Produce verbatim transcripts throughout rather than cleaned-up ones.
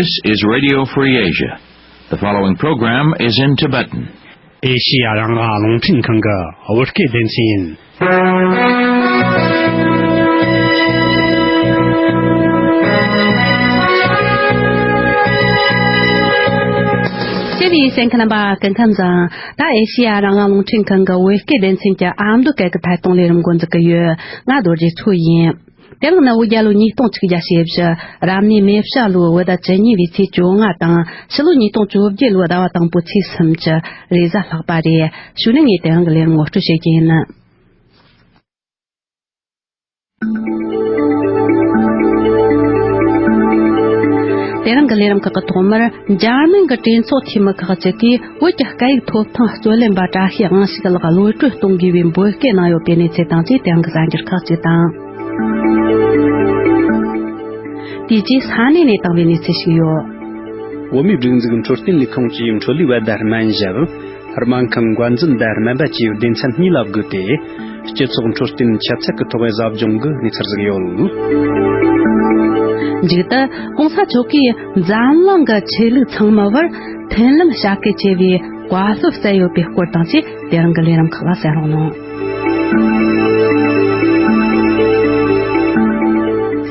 This is Radio Free Asia. The following program is in Tibetan. ཨེ་ཤི་ཡ་རང་དབང་རླུང་འཕྲིན་ཁང་གི་བོད་སྐད་སྡེ་ཚན་ཡིན། ཤེས་རིག་གསན་མཁན་རྣམ་པ་སྐུ་ཁམས་བཟང་། ད་ཨེ་ཤི་ཡ་རང་དབང་རླུང་འཕྲིན་ཁང་གི་བོད་སྐད་སྡེ་ཚན་གྱི་ཨ་མདོ་སྐད་ཀྱི་ཐད་གཏོང་ལས་རིམ་འགོ་འཛུགས་ཀྱི་ཡོད། ང་རྡོ་རྗེ་མཚོ་ཡིན། དེ་རིང་ནི་བོད་རྒྱལ་ལོ་ཉིས་སྟོང་ཆིག་བརྒྱ་ཞེ་བཞི། རབ་གནས་མེ་བྱ་ལོའི་བོད་ཟླ་བཅུ་གཉིས་པའི་ཚེས་བཅོ་ལྔ་དང་། ཕྱི་ལོ་ཉིས་སྟོང་བཅོ་བརྒྱད་ལོའི་ཟླ་བ་དང་པོའི་ཚེས་སུམ་ཅུ། རེས་གཟའ་ལྷག་པ་རེད། གཞུག་ནས་ངས་དེ་རིང་གི་ལས་རིམ་ངོ་སྤྲོད་བྱེད་རྒྱུ་ཡིན། དེ་རིང་གི་ལས་རིམ་ཁག་གི་ཐོག་མར། འཇར་མན་གྱི་གྲོས་ཚོགས་འཐུས་མི་ཁག་ཅིག་གིས་བོད་ཀྱི་སྐད་ཡིག་ཐོབ་ཐང་རྩོད་ལེན་པ་བཀྲ་ཤིས་དབང་ཕྱུག་ལགས་གློད་གྲོལ་གཏོང་དགོས་པའི་འབོད་སྐུལ་གནང་ཡོད་པའི་གནས་ཚུལ་དང་བཅས། དེ་རིང་གི་གསར་འགྱུར་ཁག་ཅིག་དང་། དེ་རྗེས་ས་གནས་ནས་བཏང་བའི་གནས་ཚུལ་ཞིག་ཡོད། བོད་མིའི་སྒྲིག་འཛུགས་འཕྲོད་བསྟེན་ལས་ཁུངས་ཀྱིས་འཕྲོད་ལས་པ་དང་སྨན་ཞབས། སྨན་ཁང་འགོ་འཛིན་དང་སྨན་པ་བཅས་སྡེ་ཚན་གཉིས་ལ་བགོས་ཏེ། སྤྱི་ཚོགས་འཕྲོད་བསྟེན་ཆུ་ཚད་ཀྱི་ཐོག་ཟབ་སྦྱོང་གི་གནས་ཚུལ་ཟིག་ཡོད། མཇུག་ཏུ་༸གོང་ས་མཆོག་གིས་འཛམ་གླིང་གི་ཆོས་ལུགས་ཚང་མའི་བར་མཐུན་ལམ་བྱ་གལ་ཆེ་བའི་བཀའ་སློབ་སྩལ་ཡོད་པའི་སྐོར་དང་བཅས། དེ་རིང་གི་ལས་རིམ་ཁག་ལ་གསན་རོགས་གནང་།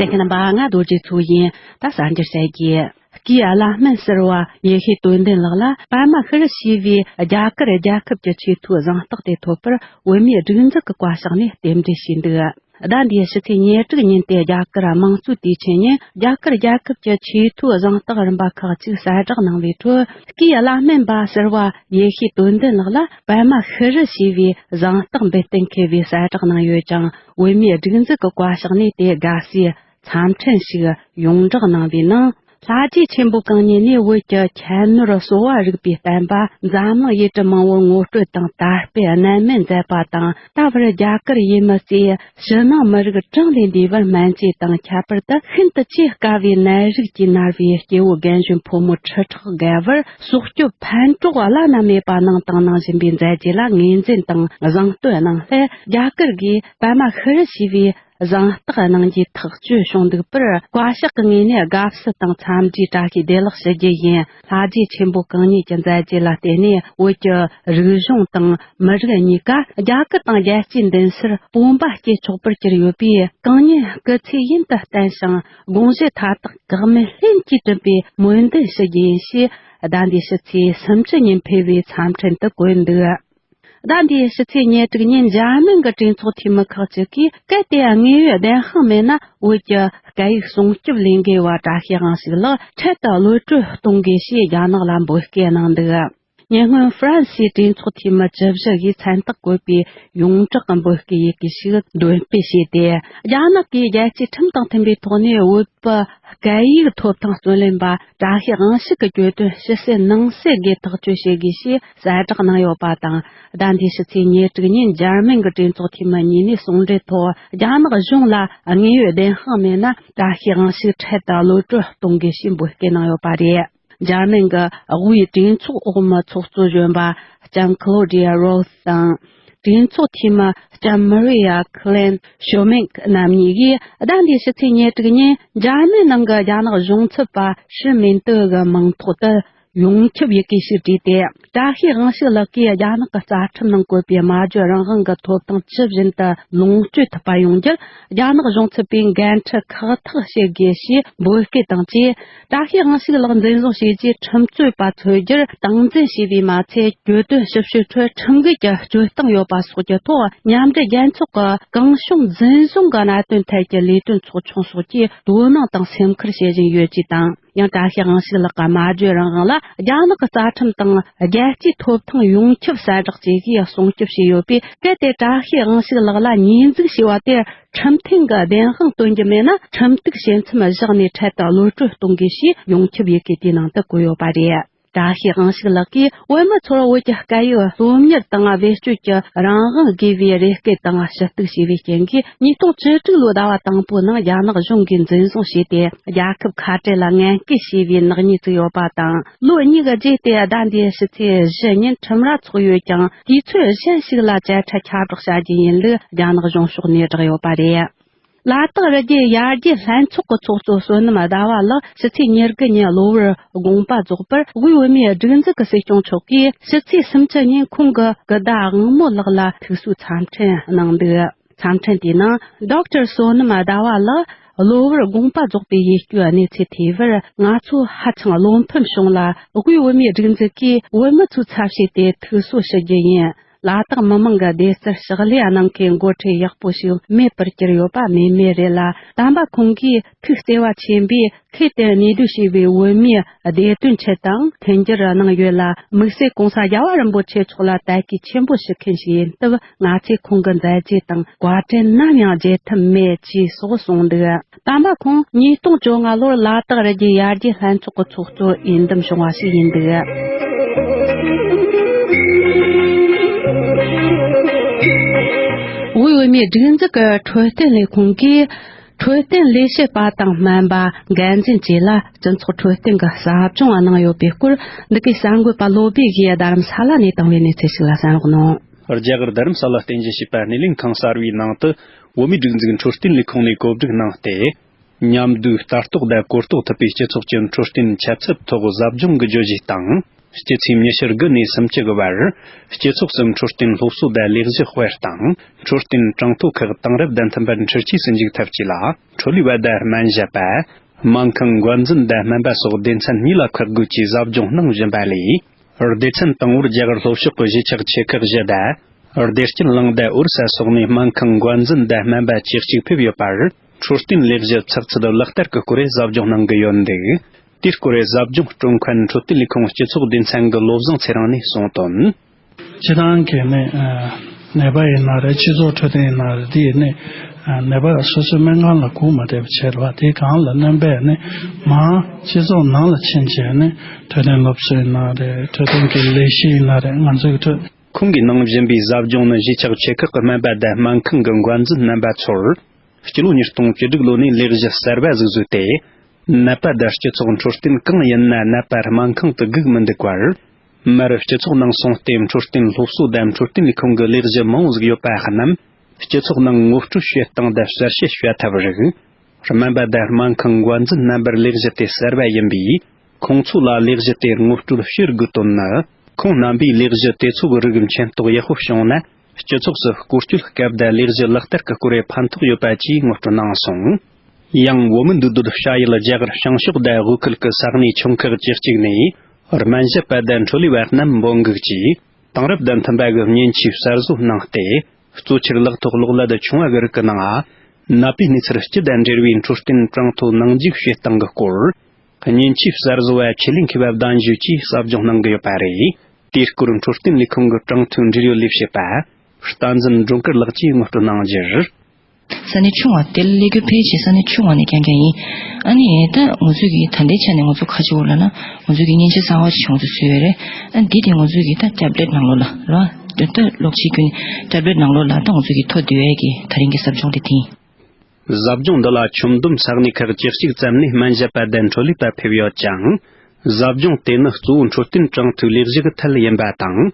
གསན་མཁན་རྣམ་པ། ང་རྡོ་རྗེ་མཚོ་ཡིན། ད་གསར་འགྱུར་བཤད་རྒྱུ། སྐུའི་བླ་སྨན་ཟུར་པ་ཡེ་ཤེས་དོན་ལྡན་ལགས་ལ་པདྨ་ཤྲཱི་ཞེས་པའི་རྒྱ་གར་རྒྱལ་ཁབ་ཀྱི་ཆེས་མཐོའི་གཟེངས་རྟགས་དེ་ཐོབ་པར་བོད་མིའི་སྒྲིག་འཛུགས་ཀྱི་བཀའ་ཤག་ནས་རྟེན་འབྲེལ་ཞུས་འདུག། ཟླ་འདིའི་ཕྱི་ཚེས་ཉེར་དྲུག་ཉིན་ཏེ་རྒྱ་གར་དམངས་གཙོའི་དུས་ཆེན་ཉིན། རྒྱ་གར་རྒྱལ་ཁབ་ཀྱི་ཆེས་མཐོའི་གཟེངས་རྟགས་རིམ་པ་ཁག་ཅིག་གསལ་བསྒྲགས་གནང་བའི་ཁྲོད། སྐུའི་བླ་སྨན་པ་ཟུར་པ་ཡེ་ཤེས་དོན་ལྡན་ལགས་ལ་པདྨ་ཤྲཱི་ཞེས་པའི་གཟེངས་རྟགས་འབུལ་གཏན་འཁེལ་བའི་གསལ་བསྒྲགས་གནང་ཡོད་ཀྱང་། བོད་མིའི་སྒྲིག་འཛུགས་ཀྱི་བཀའ་ཤག་ནས་དེ་དགའ་བསུའི་འཚམས་འཕྲིན་ཞིག་ཡོངས་བསྒྲགས་གནང་བའི་ནང་། ལྷ་རྗེ་ཆེན་པོ་གང་ཉིད་ནས་བོད་ཀྱི་ཁྱད་ནོར་གསོ་བ་རིག་པའི་བསྟན་པ་འཛམ་གླིང་ཡུལ་གྲུ་མང་པོར་ངོ་སྤྲོད་དང་དར་སྤེལ་གནད་སྨིན་མཛད་པ་དང་། ད་བར་རྒྱ་གར་ཡུལ་མི་ཚོས་ཕྱི་ནང་མི་རིགས་གྲངས་ལས་འདས་པར་སྨན་བཅོས་དང་། ཁྱད་པར་དུ་ཤིན་ཏུ་ཆེས་དཀའ་བའི་ནད་རིགས་ཀྱིས་མནར་བའི་སྐྱེ་བོ་རྒན་གཞོན་ཕོ་མོ་ཁྲི་ཕྲག་བརྒལ་བར་སྲོག་སྐྱོབ་ཕན་གྲོགས་བླ་ན་མེད་པ་གནང་དང་གནང་བཞིན་པའི་མཛད་རྗེས་ལ་ངོས་འཛིན་དང་བཟང་བསྟོད་གནང་སླད། རྒྱ་གར་གྱིས་པདྨ་ཤྲཱི་ཞེས་པའི་གཟེངས་རྟགས་གནང་རྒྱུའི་ཐག་གཅོད་བྱུང་འདུག་པར། བཀའ་ཤག་གི་ངོས་ནས་དགའ་བསུ་དང་འཚམས་འདྲིའི་བཀྲ་ཤིས་བདེ་ལེགས་ཞུ་རྒྱུ་ཡིན། ལྷ་རྗེ་ཆེན་པོ་གང་ཉིད་ཀྱི་མཛད་རྗེས་ལ་བརྟེན་ནས། བོད་ཀྱི་རིག་གཞུང་དང་མི་རིགས་གཉིས་ཀ་རྒྱ་གར་དང་རྒྱལ་སྤྱིའི་མདུན་སར་སྤོབས་པ་སྐྱེ་ཆོག་པར་གྱུར་ཡོད་པས། གང་ཉིད་སྐུ་ཚེ་ཡུན་དུ་བརྟན་ཞིང་། དགོངས་བཞེད་མཐའ་དག་འགག་མེད་ལྷུན་གྱིས་གྲུབ་པའི་སྨོན་འདུན་ཞུ་རྒྱུ་ཡིན་ཞེས། ཟླ་འདིའི་ཕྱི་ཚེས་སུམ་ཅུ་ཉིན་ཕུལ་བའི་འཚམས་འཕྲིན་དུ་བཀོད་འདུག། ཟླ་འདིའི་ཕྱི་ཚེས་ཉེར་དྲུག་ཉིན་འཇར་མན་གྱི་གྲོས་ཚོགས་འཐུས་མི་ཁག་ཅིག་གིས། གལ་ཏེ་དངོས་ཡོད་བདེན་དཔང་མེད་ན། བོད་ཀྱི་སྐད་ཡིག་སྲུང་སྐྱོབ་ལས་འགུལ་བ་བཀྲ་ཤིས་དབང་ཕྱུག་ལགས་འཕྲལ་དུ་གློད་གྲོལ་གཏོང་དགོས་ཞེས་རྒྱ་ནག་ལ་འབོད་སྐུལ་གནང་འདུག། ཉེ་སྔོན་ཧྥ་རན་སིའི་གྲོས་ཚོགས་འཐུས་མི་བཅུ་བཞི་ཡིས་མཚན་རྟགས་བཀོད་པའི་ཡོངས་གྲགས་ཀྱི་འབོད་སྐུལ་ཡི་གེ་ཞིག་འདོན་སྤེལ་བྱས་ཏེ། རྒྱ་ནག་གིས་རྒྱལ་སྤྱིའི་ཁྲིམས་དང་མཐུན་པའི་ཐོག་ནས་བོད་པའི་སྐད་ཡིག་ཐོབ་ཐང་རྩོད་ལེན་པ་བཀྲ་ཤིས་དབང་ཕྱུག་གི་གྱོད་དོན་ཕྱི་གསལ་ནང་གསལ་སྒོས་ཐག་གཅོད་བྱེད་དགོས་ཞེས་གསལ་བསྒྲགས་གནང་ཡོད་པ་དང་། ཟླ་འདིའི་ཕྱི་ཚེས་ཉེར་དྲུག་ཉིན་འཇར་མན་གྱི་གྲོས་ཚོགས་འཐུས་མི་གཉིས་ནས་ཟུང་འབྲེལ་ཐོག་རྒྱ་ནག་གཞུང་ལ་དངོས་ཡོད་བདེན་དཔང་མེད་ན། བཀྲ་ཤིས་དབང་ཕྱུག་འཕྲལ་དུ་གློད་གྲོལ་གཏོང་དགོས་ཞེས་འབོད་སྐུལ་གནང་ཡོད་པ་རེད། འཇར་མན་གྱི་དབུས་གྲོས་ཚོགས་འོག་མའི་ཚོགས་གཙོ་གཞོན་པ་ལྕམ་ཁ་ལོ་ཌི་ཡ་རོ་སི་དང་། གྲོས་ཚོགས་འཐུས་མི་ལྕམ་མ་རི་ཡ་ཁི་ལེན་ཤོ་མེང་རྣམ་གཉིས་ཀྱིས་ཟླ་འདིའི་ཕྱི་ཚེས་ཉེར་དྲུག་ཉིན་འཇར་མན་ནང་གི་རྒྱ་ནག་གཞུང་ཚབ་པ་ཧྲི་མིན་ཏི་གི་མིང་ཐོག་ཏུ་ཡོངས་ཁྱབ་ཡི་གེ་ཞིག་བྲིས་ཏེ། བཀྲ་ཤིས་དབང་ཕྱུག་ལགས་ཀྱིས་རྒྱ་ནག་གི་རྩ་ཁྲིམས་ནང་བཀོད་པའི་སྨྲ་བརྗོད་རང་དབང་གི་ཐོབ་ཐང་ཇི་བཞིན་དུ་ལོངས་སྤྱོད་ཐུབ་པ་ཡོང་རྒྱུར། རྒྱ་ནག་གཞུང་ཚབ་པས་འགན་འཁྲི་ཁག་ཐེག་བྱེད་དགོས་ཞེས་འབོད་སྐུལ་དང་བཅས། བཀྲ་ཤིས་དབང་ཕྱུག་ལགས་འཛིན་བཟུང་བྱས་རྗེས། ཁྲིམས་རྩོད་པ་འཚོལ་རྒྱུར་སྟངས་འཛིན་བྱས་པས་མ་ཚད། གྱོད་དོན་ཞིབ་བཤེར་ཁྲོད་ཁྲིམས་འགལ་གྱི་སྤྱོད་སྟངས་ཡོད་པ་སོགས་ཀྱི་ཐོག་མཉམ་འབྲེལ་རྒྱལ་ཚོགས་ཀྱི་གང་བྱུང་འཛིན་བཟུང་གི་གནད་དོན་ཐད་ཀྱི་ལས་དོན་ཚོགས་ཆུང་སོགས་ཀྱིས་དོ་སྣང་དང་སེམས་ཁུར་བྱེད་བཞིན་ཡོད་ཅེས་དང་། ཡང་བཀྲ་ཤིས་དབང་ཕྱུག་ལགས་ཀྱི་སྨྲ་བརྗོད་རང་དབང་ལ་རྒྱ་ནག་གི་རྩ་ཁྲིམས་དང་རྒྱལ་སྤྱིའི་ཐོབ་ཐང་ཡོངས་ཁྱབ་གསལ་བསྒྲགས་བྱས་ཞེས་སྲུང་སྐྱོབ་བྱས་ཡོད་པས། གལ་ཏེ་བཀྲ་ཤིས་དབང་ཕྱུག་ལགས་ལ་ཉེས་འཛུགས་བྱས་པ་དེར། ཁྲིམས་མཐུན་གྱི་བདེན་དཔང་སྟོན་རྒྱུ་མེད་ན། ཁྲིམས་གཏུག་བྱེད་མཚམས་བཞག་ནས་འཕྲལ་དུ་གློད་གྲོལ་གཏོང་དགོས་ཞེས་ཡོངས་ཁྱབ་ཡི་གེ་དེའི་ནང་དུ་བཀོད་ཡོད་པ་རེད། བཀྲ་ཤིས་དབང་ཕྱུག་ལགས་ཀྱིས་བོད་མི་ཚོར་བོད་ཀྱི་སྐད་ཡིག་སློབ་གཉེར་དང་བེད་སྤྱོད་ཀྱི་རང་དབང་དགོས་པའི་རེ་སྐུལ་དང་ཞུ་གཏུག་བྱས་པའི་རྐྱེན་གྱིས། ཉིས་སྟོང་བཅུ་དྲུག་ལོའི་ཟླ་བ་དང་པོའི་ནང་རྒྱ་ནག་གཞུང་གིས་འཛིན་བཟུང་བྱས་ཏེ། རྒྱལ་ཁབ་ཁ་བྲལ་ལ་ངན་སྐུལ་བྱས་པའི་ནག་ཉེས་བཙུགས་ཡོད་པ་དང་། ལོ་གཉིས་ཀྱི་རྗེས་ཏེ་ཟླ་འདིའི་ཕྱི་ཚེས་བཞི་ཉིན་ཁྲིམས་ར་ཚོགས་ཡོད་ཀྱང་། དུས་ཚོད་གཞན་ཞིག་ལ་བཅད་ཁྲ་ཁྱབ་བསྒྲགས་བྱ་རྒྱུ་ཡིན་ལུགས་རྒྱ་ནག་གཞུང་ཕྱོགས་ནས་བསྒྲགས་ཡོད་པ་རེད། ལ་དྭགས་རི་རྒྱུད་ཡར་རྒྱས་ལྷན་ཚོགས་ཀྱི་ཚོགས་གཙོ་བསོད་ནམས་ཟླ་བ་ལགས་ཕྱི་ཚེས་ཉེར་དགུ་ཉིན་གློ་བུར་དགོངས་པ་རྫོགས་པར། དབུས་བོད་མིའི་སྒྲིག་འཛུགས་ཀྱི་སྲིད་སྐྱོང་མཆོག་གིས་ཕྱི་ཚེས་སུམ་ཅུ་ཉིན་ཁོང་གི་སྐུ་ཟླ་དབང་མོ་ལགས་ལ་ཐུགས་གསོའི་འཚམས་འཕྲིན་གནང་འདུག་འཚམས་འཕྲིན་དེའི་ནང་ཌོག་ཊར་བསོད་ནམས་ཟླ་བ་ལགས་གློ་བུར་དགོངས་པ་རྫོགས་པའི་ཡིད་སྐྱོའི་གནས་ཚུལ་ཐོས་པར། ང་ཚོ་ཧ་ཅང་བློ་ཕམ་བྱུང་ལ། དབུས་བོད་མིའི་སྒྲིག་འཛུགས་ཀྱིས་བོད་མི་ཚོའི་ཚབ་བྱས་ཏེ་ཐུགས་གསོ་ཞུ་རྒྱུ་ཡིན། ལ་དྭགས་མི་མང་གི་བདེ་རྩར་ཕྱག་ལས་གནང་མཁན་འགོ་ཁྲིད་ཡག་པོ་ཞིག་མེད་པར་གྱུར་ཡོད་པ་སྨོས་མེད་རེད་ལ། དམ་པ་ཁོང་གིས་ཐུགས་བརྩེ་བ་ཆེན་པོས་ཁེལ་ཏེ་གནས་སྡོད་བྱས་པའི་བོད་མིའི་བདེ་དོན་ཆེད་དུའང་མཐུན་འགྱུར་གནང་ཡོད་ལ། དམིགས་བསལ་གོང་ས་རྒྱལ་བ་རིན་པོ་ཆེ་མཆོག་ལ་དད་གུས་ཆེན་པོ་ཞུ་མཁན་ཞིག་ཡིན་སྟབས། ང་ཚོས་ཁོང་གི་མཛད་རྗེས་དང་བཀའ་དྲིན་ནམ་ཡང་བརྗེད་ཐབས་མེད་ཅེས་སོགས་གསུངས་འདུག་དམ་པ་ཁོང་ཉིས་སྟོང་བཅོ་ལྔ་ལོར་ལ་དྭགས་རི་རྒྱུད་ཡར་རྒྱས་ལྷན་ཚོགས་ཀྱི་ཚོགས་གཙོར་འོས་འདེམས་བྱུང་བ་ཞིག་ཡིན་འདུག་དབུས་བོད་མིའི་སྒྲིག་འཛུགས་ཀྱི་འཕྲོད་བསྟེན་ལས་ཁུངས་ཀྱིས། འཕྲོད་བསྟེན་ལས་བྱེད་པ་དང་སྨན་པ། འགན་འཛིན་བཅས་ལ་སྤྱི་ཚོགས་འཕྲོད་བསྟེན་གྱི་ཟབ་སྦྱོང་གནང་ཡོད་པའི་སྐོར། འདི་གའི་གསར་འགོད་པ་བློ་བྷེ་ཡིས་རྡ་རམ་ས་ལ་ནས་བཏང་བའི་གནས་ཚུལ་ཞིག་ལ་གསན་རོགས་གནང་། རྒྱ་གར་རྡ་རམ་ས་ལ་རྟེན་གཞི་བྱས་པ་སྣེ་ལེན་ཁང་གསར་བའི་ནང་དུ། བོད་མིའི་སྒྲིག་འཛུགས་འཕྲོད་བསྟེན་ལས་ཁུངས་ནས་གོ་སྒྲིག་གནང་སྟེ། མཉམ་དུ་ལྟ་རྟོག་དང་གོ་རྟོགས་ཐུབ་པའི་སྤྱི་ཚོགས་ཀྱི་འཕྲོད་བསྟེན་ཆ་ཚད་ཐོག་ཟབ་སྦྱོང་གི་བརྗོད་གཞི་དང་། སྤྱི་ཚེས་ཉི་ཤུ་དགུ་ནས་སུམ་ཅུ་གི་བར། སྤྱི་ཚོགས་སུ་འཕྲོད་བསྟེན་སློབ་གསོ་དང་ལས་གཞི་སྤེལ་སྟངས། འཕྲོད་བསྟེན་གྲངས་ཐོ་ཁག་དེང་རབས་དང་མཐུན་པར་འཕྲུལ་ཆས་སུ་འཇུག་ཐབས་བཅས་ལ། འཕྲོ་ལས་པ་དང་སྨན་ཞབས་པ། སྨན་ཁང་འགོ་འཛིན་དང་སྨན་པ་སོགས་སྡེ་ཚན་གཉིས་ལ་ཁག་བགོས་ཀྱིས་ཟབ་སྦྱོང་གནང་བཞིན་པ་ལས། སྡེ་ཚན་དང་པོར་རྒྱ་གར་ལྷོ་ཕྱོགས་ཀྱི་གཞིས་ཆགས་ཆེ་ཁག་བཞི་དང་། བདེ་སྐྱིད་གླིང་དང་འོ་ར་ས་སོགས་ནས་སྨན་ཁང་འགོ་འཛིན་དང་སྨན་པ་བཅུ་གཅིག་ཕེབས་ཡོད་པར། འཕྲོད་བསྟེན་ལས་གཞི་ཚགས་ཚུད་ལག་བསྟར་གྱི་སྐོར་ཟབ་སྦྱོང་གནང་གི་ཡོད་འདུག་དེའི་སྐོར་ཟབ་སྦྱོང་སྤྲོད་མཁན་འཕྲོད་བསྟེན་ལས་ཁུངས་སྤྱི་ཚོགས་སྡེ་ཚན་གྱི་བློ་བཟང་ཚེ་རིང་ནས་གསུངས་དོན། སྤྱི་བཏང་གི་ནི་ནད་པ་ཡིན་ན་རེད། སྤྱི་ཚོགས་འཕྲོད་བསྟེན་ཡིན་ན་རེད། དེ་ནི་ནད་པ་སོ་སོའི་སྨན་ཁང་ལ་སྒུག་མ་བསྡད་པ་བྱས་རེད་བ། དེ་གང་ལ་སྣོན་པས་ནི་མ་སྤྱི་ཚོགས་ནང་ལ་ཕྱིན་བྱས་ནི་འཕྲོད་བསྟེན་སློབ་གསོ་ཡིན་ན་རེད། འཕྲོད་བསྟེན་གྱི་ལས་གཞི་ཡིན་ན་རེད། ང་ཚོའི་འཕྲོད། ཁོང་གིས་གནང་བཞིན་པའི་ཟབ་སྦྱོང་ནི་གཞིས་ཆགས་ཆེ་ཁག་གི་སྨན་པ་དང་སྨན་ཁང་གི་འགོ་འཛིན་རྣམ་པ་ཚོར། སྤྱི་ལོ་ཉིས་སྟོང་བཅུ་དྲུག་ལོ་ནས་ལས་གཞི་གསར་པ་ཟིག་བཟོས་ཏེ། ནད་པ་དང་སྤྱི་ཚོགས་འཕྲོད་བསྟེན་གང་ཡིན་ན་ནད་པ་སྨན་ཁང་དུ་སྒུག་མི་འདུག་པར། མར་སྤྱི་ཚོགས་ནང་སོང་སྟེ་འཕྲོད་བསྟེན་སློབ་གསོ་དང་འཕྲོད་བསྟེན་ལས་ཁུངས་ཀྱི་ལས་གཞི་མང་བོ་ཟིག་ཡོད་པ་རྣམས་སྤྱི་ཚོགས་ནང་ངོ་སྤྲོད་བྱེད་སྟངས་དང་གསལ་བཤད་བྱ་ཐབས་རིགས། སྨན་པ་དང་སྨན་ཁང་འགོ་འཛིན་རྣམ་པར་ལས་གཞི་དེ་གསར་པ་ཡིན་པས། ཁོང་ཚོ་ལ་ལས་གཞི་དེར་ངོ་སྤྲོད་བྱེད་དགོས་དོན་ནི། ཁོང་རྣམ་པས་ལས་གཞི་དེ་ཚོ་གི་རིགས་མཁྱེན་རྟོགས་ཡག་པོ་བྱུང་ན། སྤྱི་ཚོགས་སུ་སྐོར་སྐྱོད་སྐབས་དང་ལས་གཞི་ལག་བསྟར་གྱི་སྐོར་ཕན་ཐོགས་ཡོད་པ་བཅས་ངོ་སྤྲོད་གནང་སོང་། ཡང་བོད་མི་འདུས་སྡོད་བྱ་ཡུལ་རྒྱ་གར་བྱང་ཕྱོགས་དང་དབུས་ཁུལ་གྱི་ས་གནས་ཆུང་ཁག་བཅུ་གཅིག་ནས་སྨན་ཞབས་པ་དང་འཕྲོ་ལས་པ་རྣམས་འབོད་འགུག་གིས། དེང་རབས་དང་མཐུན་པ་གི་མཉེན་ཆས་གསར་བཟོ་གནང་སྟེ། གཙོ་ཆེར་ལག་ཐོགས་གློག་ཀླད་ཆུང་བ་གི་རིགས་ཀྱི་ནང་། ནད་པའི་གནས་ཚུལ་སྤྱི་དང་འབྲེལ་བའི་འཕྲོད་བསྟེན་གྲངས་ཐོ་ནང་འཇུག་བྱེད་སྟངས་ཀྱི་སྐོར། མཉེན་ཆས་གསར་བཟོ་བ་ཆེད་ལས་མཁས་པ་གདན་ཞུས་ཀྱིས་ཟབ་སྦྱོང་གནང་གི་ཡོད་པ་རེད། དེའི་སྐོར་འཕྲོད་བསྟེན་ལས་ཁུངས་ཀྱི་གྲངས་ཐོའི་འབྲེལ་ཡོད་ལས་བྱེད་པ། བསྟན་འཛིན་སྒྲོལ་དཀར་ལགས་ཀྱིས་ངོ་སྤྲོད་གནང་རྒྱུར། ས་གནས་ཆུང་བ་དེ་ལ་སླེབས་རྒྱུ་ཕལ་ཆེར་ས་གནས་ཆུང་བ་ནས་རྐྱང་རྐྱང་ཡིན། ཨ་ནི་ད་ང་ཚོས་ཀྱི་ད་ལྟའི་ཆ་ནས་ང་ཚོ་ཁ་ཕྱོགས་ལ་ན་ང་ཚོས་ཀྱི་མཉེན་ཆས་གསར་བ་ཞིག་ང་ཚོས་བཟོས་ཡོད་རེད། ཨ་འདི་དེ་ང་ཚོས་ཀྱི་ད་ཊེབ་ལེཊ་ནང་ལོགས་ལ་ར་ད་གློག་ཆས་བརྒྱུད་ནས་ཊེབ་ལེཊ་ནང་ལོགས་ལ་ད་ང་ཚོས་ཀྱི་ཐོ་བསྡུ་ཡས་ཀྱི་ད་རིང་གི་ཟབ་སྦྱོང་དེ་དེ་ཡིན། ཟབ་སྦྱོང་འདི་ལ་ཁྱོན་བསྡོམས་ས་གནས་ཁག་བཅུ་གཅིག་ཙམ་ནས་སྨན་ཞབས་པ་དང་འཕྲོ་ལས་པ་ཕེབས་ཡོད་ཅིང་། ཟབ་སྦྱོང་དེ་ནི་གཙོ་བོ་འཕྲོད་བསྟེན་གྲངས་ཐོའི་ལས་གཞི་གི་ཐད་ཡིན་པ་དང་།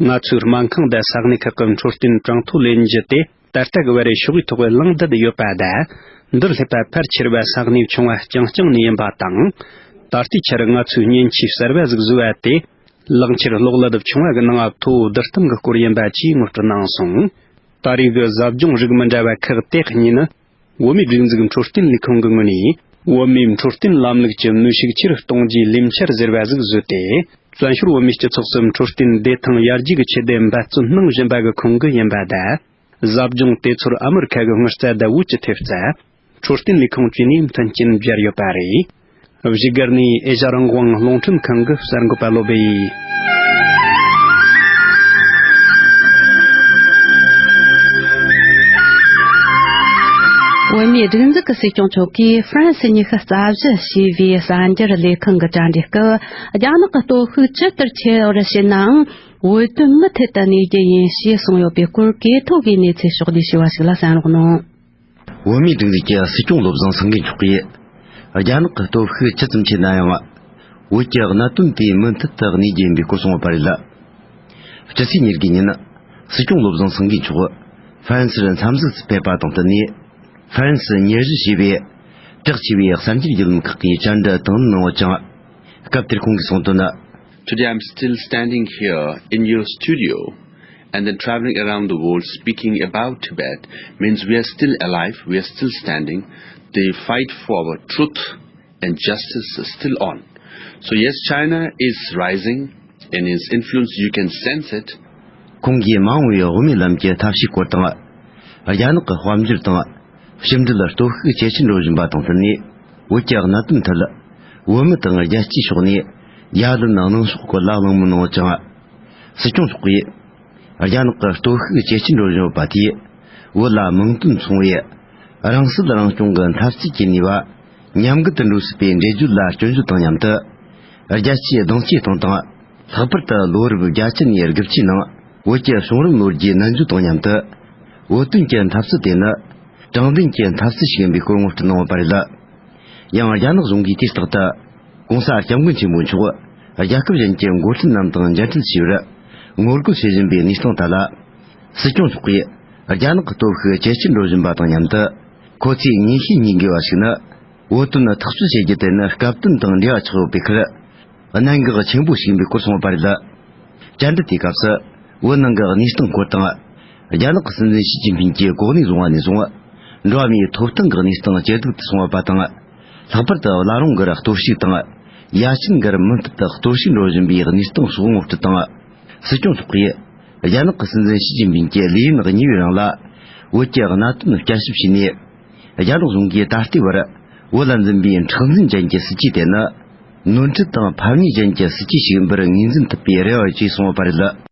ང་ཚོའི་སྨན་ཁང་དང་ས་གནས་ཁག་གི་འཕྲོད་བསྟེན་གྲངས་ཐོ་ལེན་རྒྱུ་དེ་ད་ལྟ་གི་བར་ཕྱོགས་ཡུལ་ཐོག་བརླིང་བསྡད་ཡོད་པ་དང་། འདིར་སླེབས་པ་ཕལ་ཆེ་བ་ས་གནས་ཆུང་བ་རྐྱང་རྐྱང་ནས་ཡིན་པ་དང་། ད་ལྟའི་ཆར་ང་ཚོས་མཉེན་ཆས་གསར་བ་ཟིག་བཟོས་པ་དེ། ལག་འཁྱེར་གློག་ཀླད་ཆུང་བ་གི་ནང་ཐོ་བསྡུ་སྟངས་ཀྱི་སྐོར་ཡིན་པ་བཅས་ངོ་སྤྲོད་གནང་སོང་། ད་རེས་ཀྱི་ཟབ་སྦྱོང་རིགས་མི་འདྲ་བ་ཁག་དེ་གཉིས་ནི། བོད་མིའི་སྒྲིག་འཛུགས་འཕྲོད་བསྟེན་ལས་ཁུངས་ཀྱི་ངོས་ནས། བོད་མིའི་འཕྲོད་བསྟེན་ལམ་ལུགས་ཀྱི་ནུས་ཤུགས་ཆེ་རུ་གཏོང་རྒྱུའི་ལས་འཆར་ཟེར་བ་ཟིག་བཟོས་ཏེ། བཙན་བྱོལ་བོད་མིའི་སྤྱི་ཚོགས་སུ་འཕྲོད་བསྟེན་བདེ་ཐང་ཡར་རྒྱས་ཀྱི་ཆེད་དུ་འབད་བརྩོན་གནང་བཞིན་པ་གི་ཁོངས་ཀྱི་ཡིན་པ་དང་། ཟབ་སྦྱོང་དེ་ཚོར་ཨ་མི་རི་ཁ་གི་དངུལ་རྩ་དང་བོད་ཀྱི་ཐེབས་རྩ། འཕྲོད་བསྟེན་ལས་ཁུངས་བཅས་ནས་མཐུན་རྐྱེན་སྦྱར་ཡོད་པ་རེད། བཞུགས་སྒར་ནས་ཨེ་ཤ་རང་དབང་རླུང་འཕྲིན་ཁང་གི་གསར་འགོད་པ་བློ་བྷེ་ཡིས། བོད་མིའི་སྒྲིག་འཛུགས་ཀྱི་སྲིད་སྐྱོང་མཆོག་གིས་ཧྥ་རན་སི་ཉི་ཤུ་རྩ་བཞི་ཞེས་པའི་གསར་འགྱུར་ལས་ཁང་གི་དྲ་འབྲེལ་སྐབས། རྒྱ་ནག་གི་སྟོབས་ཤུགས་ཇི་ལྟར་ཆེ་བར་ཕྱིན་ནའང་། བོད་དོན་མུ་མཐུད་དུ་གནས་རྒྱུ་ཡིན་ཞེས་གསུངས་ཡོད་པའི་སྐོར་གོ་ཐོས་ཀྱི་གནས་ཚུལ་ཕྱོགས་བསྡུས་ཞུས་པ་ཞིག་ལ་གསན་རོགས་གནང་། བོད་མིའི་སྒྲིག་འཛུགས་ཀྱི་སྲིད་སྐྱོང་བློ་བཟང་སེང་གེ་མཆོག་གིས། རྒྱ་ནག་གི་སྟོབས་ཤུགས་ཇི་ཙམ་ཆེ་ན་ཡང་། བོད་ཀྱི་གནད་དོན་དེ་མུ་མཐུད་དུ་གནས་རྒྱུ་ཡིན་པའི་སྐོར་གསུངས་ཡོད་པ་རེད། སྤྱི་ཚེས་ཉེར་དགུ་ཉིན། སྲིད་སྐྱོང་བློ་བཟང་སེང་གེ་མཆོག་ཧྥ་རན་སིར་འཚམས་གཟིགས་སུ་ཕེབས་པ་དང་བསྟུན་ནས། ཧྥ་རན་སི་ཉེར་བཞི་ཞེས་པའི་བྲག་ཆེ་བའི་གསར་འགྱུར་བརྒྱུད་ལམ་ཁག་གིས་བཅར་འདྲི་དང་ལེན་གནང་བ་ཅིང་། སྐབས་དེར་ཁོང་གིས་གསུངས་དོན་ནི། Today I'm still standing here in your studio and then traveling around the world speaking about Tibet means we are still alive, we are still standing. The fight for our truth and justice is still on. So yes, China is rising in its influence, you can sense it. ཁོང་གིས་མ་འོངས་པའི་དབུ་མའི་ལམ་གྱི་ཐབས་ཤེས་སྐོར་དང་། རྒྱ་ནག་གི་དཔལ་འབྱོར་དང་། ཕྱི་འབྲེལ་སྟོབས་ཤུགས་ཇེ་ཆེར་འགྲོ་བཞིན་པ་དང་བསྟུན་ནས། བོད་ཀྱི་གནད་དོན་ཐད། བོད་མི་དང་རྒྱལ་སྤྱིའི་ཕྱོགས་ནས། ཡ་ལན་གནང་ཕྱོགས་སྐོར་ལ་གླེང་མོལ་གནང་བ་ཅིང་། སྲིད་སྐྱོང་མཆོག་གིས། རྒྱ་ནག་གི་སྟོབས་ཤུགས་ཇེ་ཆེར་འགྲོ་བཞིན་ཡོད་པ་དེས། བོད་ལ་མིང་དོན་མཚུངས་པའི། རང་སྲིད་རང་སྐྱོང་གི་འཐབ་རྩོད་ཀྱི་ནུས་པ། ཉམས་རྒུད་དུ་འགྲོ་སྲིད་པའི་འགྲེལ་བརྗོད་ལ་སྐྱོན་བརྗོད་དང་མཉམ་དུ། རྒྱལ་སྤྱིའི་གདེང་སྐྱེད་གཏོང་སྟངས། ལྷག་པར་དུ་ལོ་རབས་བརྒྱད་ཅུ་ནས་དགུ་བཅུའི་ནང་བོད་ཀྱི་བྱུང་རིམ་ལོ་རྒྱུས་ནན་བརྗོད་དང་མཉམ་དུ། བོད་དོན་གྱི་འཐབ་རྩོད་དེ་ནི། དྲང་བདེན་གྱི་འཐབ་རྩོད་ཞིག་ཡིན་པའི་སྐོར་ངོ་སྤྲོད་གནང་ཡོད་པ་རེད། ཡང་རྒྱ་ནག་གཞུང་གིས་དུས་རྟག་ཏུ། ྋགོང་ས་ྋསྐྱབས་མགོན་ཆེན་པོ་མཆོག་རྒྱལ་ཁབ་གཞན་གྱི་འགོ་ཁྲིད་རྣམས་དང་མཇལ་འཕྲད་བྱས་པར་ངོ་རྒོལ་བྱེད་བཞིན་པའི་གནས་སྟངས་ཐད་ལ། སྲིད་སྐྱོང་མཆོག་གིས་རྒྱ་ནག་གི་སྟོབས་ཤུགས་ཇེ་ཆེར་འགྲོ་བཞིན་པ་དང་མཉམ་དུ། ཁོ་ཚོས་ངེས་ཤེས་རྙེད་དགོས་པ་ཞིག་ནི། བོད་དོན་ཐག་གཅོད་བྱེད་རྒྱུ་དེ་ནི་སྐབས་དོན་དང་འབྲེལ་བ་ཆགས་ཡོད་པའི་ཁར། གནད་འགག་ཆེན་པོ་ཞིག་ཡིན་པའི་སྐོར་གསུངས་པ་རེད། བཅར་འདྲི་དེའི་སྐབས་སུ། བོད་ནང་གི་གནས་སྟངས་སྐོར་དང་། རྒྱ་ནག་གི་སྲིད་འཛིན་ཞི་ཅིན་ཕིན་གྱིས་གོ་གནས་བཟུང་བ་ནས་བཟུང་། འགྲོ་བ་མིའི་ཐོབ་ཐང་གི་གནས་སྟངས་ཇེ་སྡུག་ཏུ་སོང་བ་དང་། ལྷག་པར་དུ་བླ་རུང་གི་གཏོར་བཤིག་དང་། ཡ་ཆེན་གྱི་མུ་མཐུད་དུ་གཏོར་བཤིག་འགྲོ་བཞིན་པའི་གནས་སྟངས་སོགས་ངོ་སྤྲོད་དང་། སྲིད་སྐྱོང་མཆོག་གིས། རྒྱ་ནག་གི་སྲིད་འཛིན་ཞི་ཅིན་ཕིན་གྱི་ལས་ཡུན་གཉིས་པའི་རིང་ལ། བོད་ཀྱི་གནད་དོན་བསྐྱར་ཞིབ་བྱས་ནས། རྒྱ་ནག་གཞུང་གིས་ད་ལྟའི་བར། བོད་ལ་འཛིན་པའི་མཁྲེགས་འཛིན་ཅན་གྱི་སྲིད་ཇུས་དེ་ནི། ནོར་འཁྲུལ་དང་ཕམ་ཉེས་ཅན་གྱི་སྲིད་ཇུས་ཤིག་ཡིན་པར་ངོས་འཛིན་ཐུབ་པའི་རེ་བ་ཡོད་ཅེས་གསུངས་པ་རེད།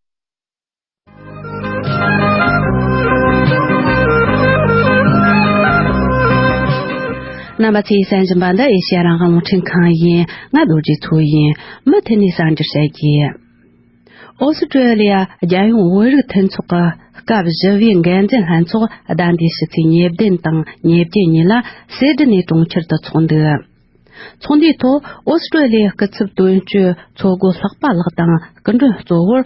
རྣམ་པ་ཚོས་གསན་བཞིན་པ་འདི་ཨེ་ཤེ་ཡ་རང་དབང་རླུང་འཕྲིན་ཁང་ཡིན། ང་རྡོ་རྗེ་མཚོ་ཡིན། མུ་མཐུད་ནས་གསར་འགྱུར་བཤད་རྒྱུ། ཨོ་སི་ཀྲོ་ལི་ཡ་རྒྱལ་ཡོངས་བོད་རིགས་མཐུན་ཚོགས་ཀྱི་སྐབས་བཞི་པའི་འགན་འཛིན་ལྷན་ཚོགས་ཟླ་འདིའི་ཕྱི་ཚེས་ཉེར་བདུན་དང་ཉེར་བརྒྱད་ཉིན་ལ་སེ་ཌི་ནས་གྲོང་ཁྱེར་དུ་འཚོགས་འདུག། ཚོགས་འདུའི་ཐོག་ཨོ་སི་ཀྲོ་ལི་ཡའི་སྐུ་ཚབ་དོན་གཅོད་མཚོ་སྒོ་ལྷག་པ་ལགས་དང་སྐུ་མགྲོན་གཙོ་བོར་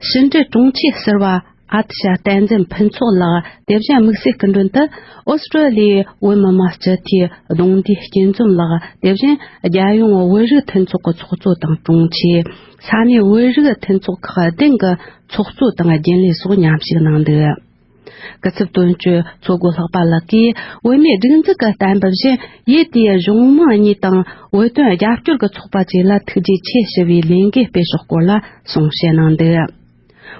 ཕྱི་འབྲེལ་དྲུང་ཆེ་ཟུར་པ་ཨ་ཏི་ཤ་བསྟན་འཛིན་ཕུན་ཚོགས་ལགས། དེ་བཞིན་དམིགས་བསལ་སྐུ་མགྲོན་དུ་ཨོ་སི་ཀྲོ་ལི་ཡའི་བོད་མི་མང་སྤྱི་འཐུས་གདུང་འདུས་སྐྱིད་འཛོམས་ལགས། དེ་བཞིན་རྒྱལ་ཡོངས་བོད་རིགས་མཐུན་ཚོགས་ཀྱི་ཚོགས་གཙོ་དང་དྲུང་ཆེ། ས་གནས་བོད་རིགས་མཐུན་ཚོགས་ཁག་བདུན་གྱི་ཚོགས་གཙོ་དང་རྒྱུན་ལས་སོགས་མཉམ་ཞུགས་གནང་འདུག། སྐུ་ཚབ་དོན་གཅོད་མཚོ་སྒོ་ལྷག་པ་ལགས་ཀྱིས་བོད་མིའི་སྒྲིག་འཛུགས་ཀྱི་གཏན་འབེབས་བཞིན། ཡུལ་དེའི་གཞུང་མང་གཉིས་དང་བོད་དོན་རྒྱབ་སྐྱོར་གྱི་ཚོགས་པ་བཅས་ལ་ཐུགས་རྗེ་ཆེ་ཞུ་བའི་ལས་འགུལ་སྤེལ་ཕྱོགས་སྐོར་ལ་གསུང་བཤད་གནང་འདུག།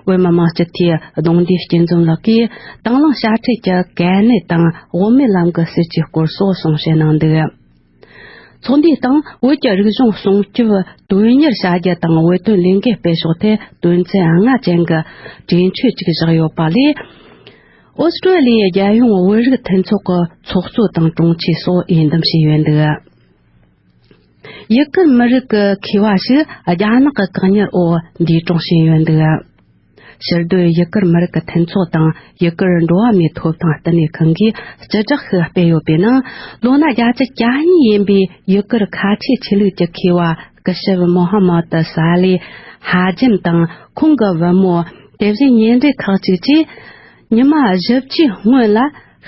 བོད་མི་མང་སྤྱི་འཐུས་གདུང་འདུས་སྐྱིད་འཛོམས་ལགས་ཀྱིས་དང་བླངས་དཔྱ་ཁྲལ་གྱི་གལ་གནད་དང་དབུ་མའི་ལམ་གྱི་སྲིད་བྱུས་སྐོར་སོགས་གསུང་བཤད་གནང་འདུག། ཚོགས་འདུའི་སྟེང་བོད་ཀྱི་རིག་གཞུང་སྲུང་སྐྱོབ་དོན་གཉེར་བྱ་རྒྱུ་དང་བོད་དོན་ལས་འགུལ་སྤེལ་ཕྱོགས་ཐད་དོན་ཚན་ལྔ་ཅན་གྱི་གྲོས་ཆོད་ཅིག་བཞག་ཡོད་པ་ལས། ཨོ་སི་ཀྲོ་ལི་ཡའི་རྒྱལ་ཡོངས་བོད་རིགས་མཐུན་ཚོགས་ཀྱི་ཚོགས་གཙོ་དང་དྲུང་ཆེ་སོགས་འོས་འདེམས་བྱས་ཡོད་འདུག། ཡུ་གུར་མི་རིགས་ཀྱི་མཁས་པ་ཞིག་རྒྱ་ནག་གི་བཀག་ཉར་འོག་འདས་གྲོངས་ཕྱིན་ཡོད་འདུག། ཕྱིར་སྡོད་ཡུ་གུར་མི་རིགས་ཀྱི་མཐུན་ཚོགས་དང་ཡུ་གུར་འགྲོ་བ་མིའི་ཐོབ་ཐང་བསྟི་གནས་ཁང་གིས་སྤྱི་བསྒྲགས་ཤིག་སྤེལ་ཡོད་པའི་ནང་། ལོ་ན་བརྒྱད་ཅུ་གྱ་གཉིས་ཡིན་པའི་ཡུ་གུར་ཁ་ཆེ་ཆོས་ལུགས་ཀྱི་མཁས་པ་སྐུ་ཞབས་མོ་ཧ་མོ་ཏི་ས་ལེ་ཧ་ཇིམ་དང་ཁོང་གི་བུ་མོ། དེ་བཞིན་ཉེ་འབྲེལ་ཁག་ཅིག་གིས། ཉི་མ་བཞི་བཅུའི་སྔོན་ལ་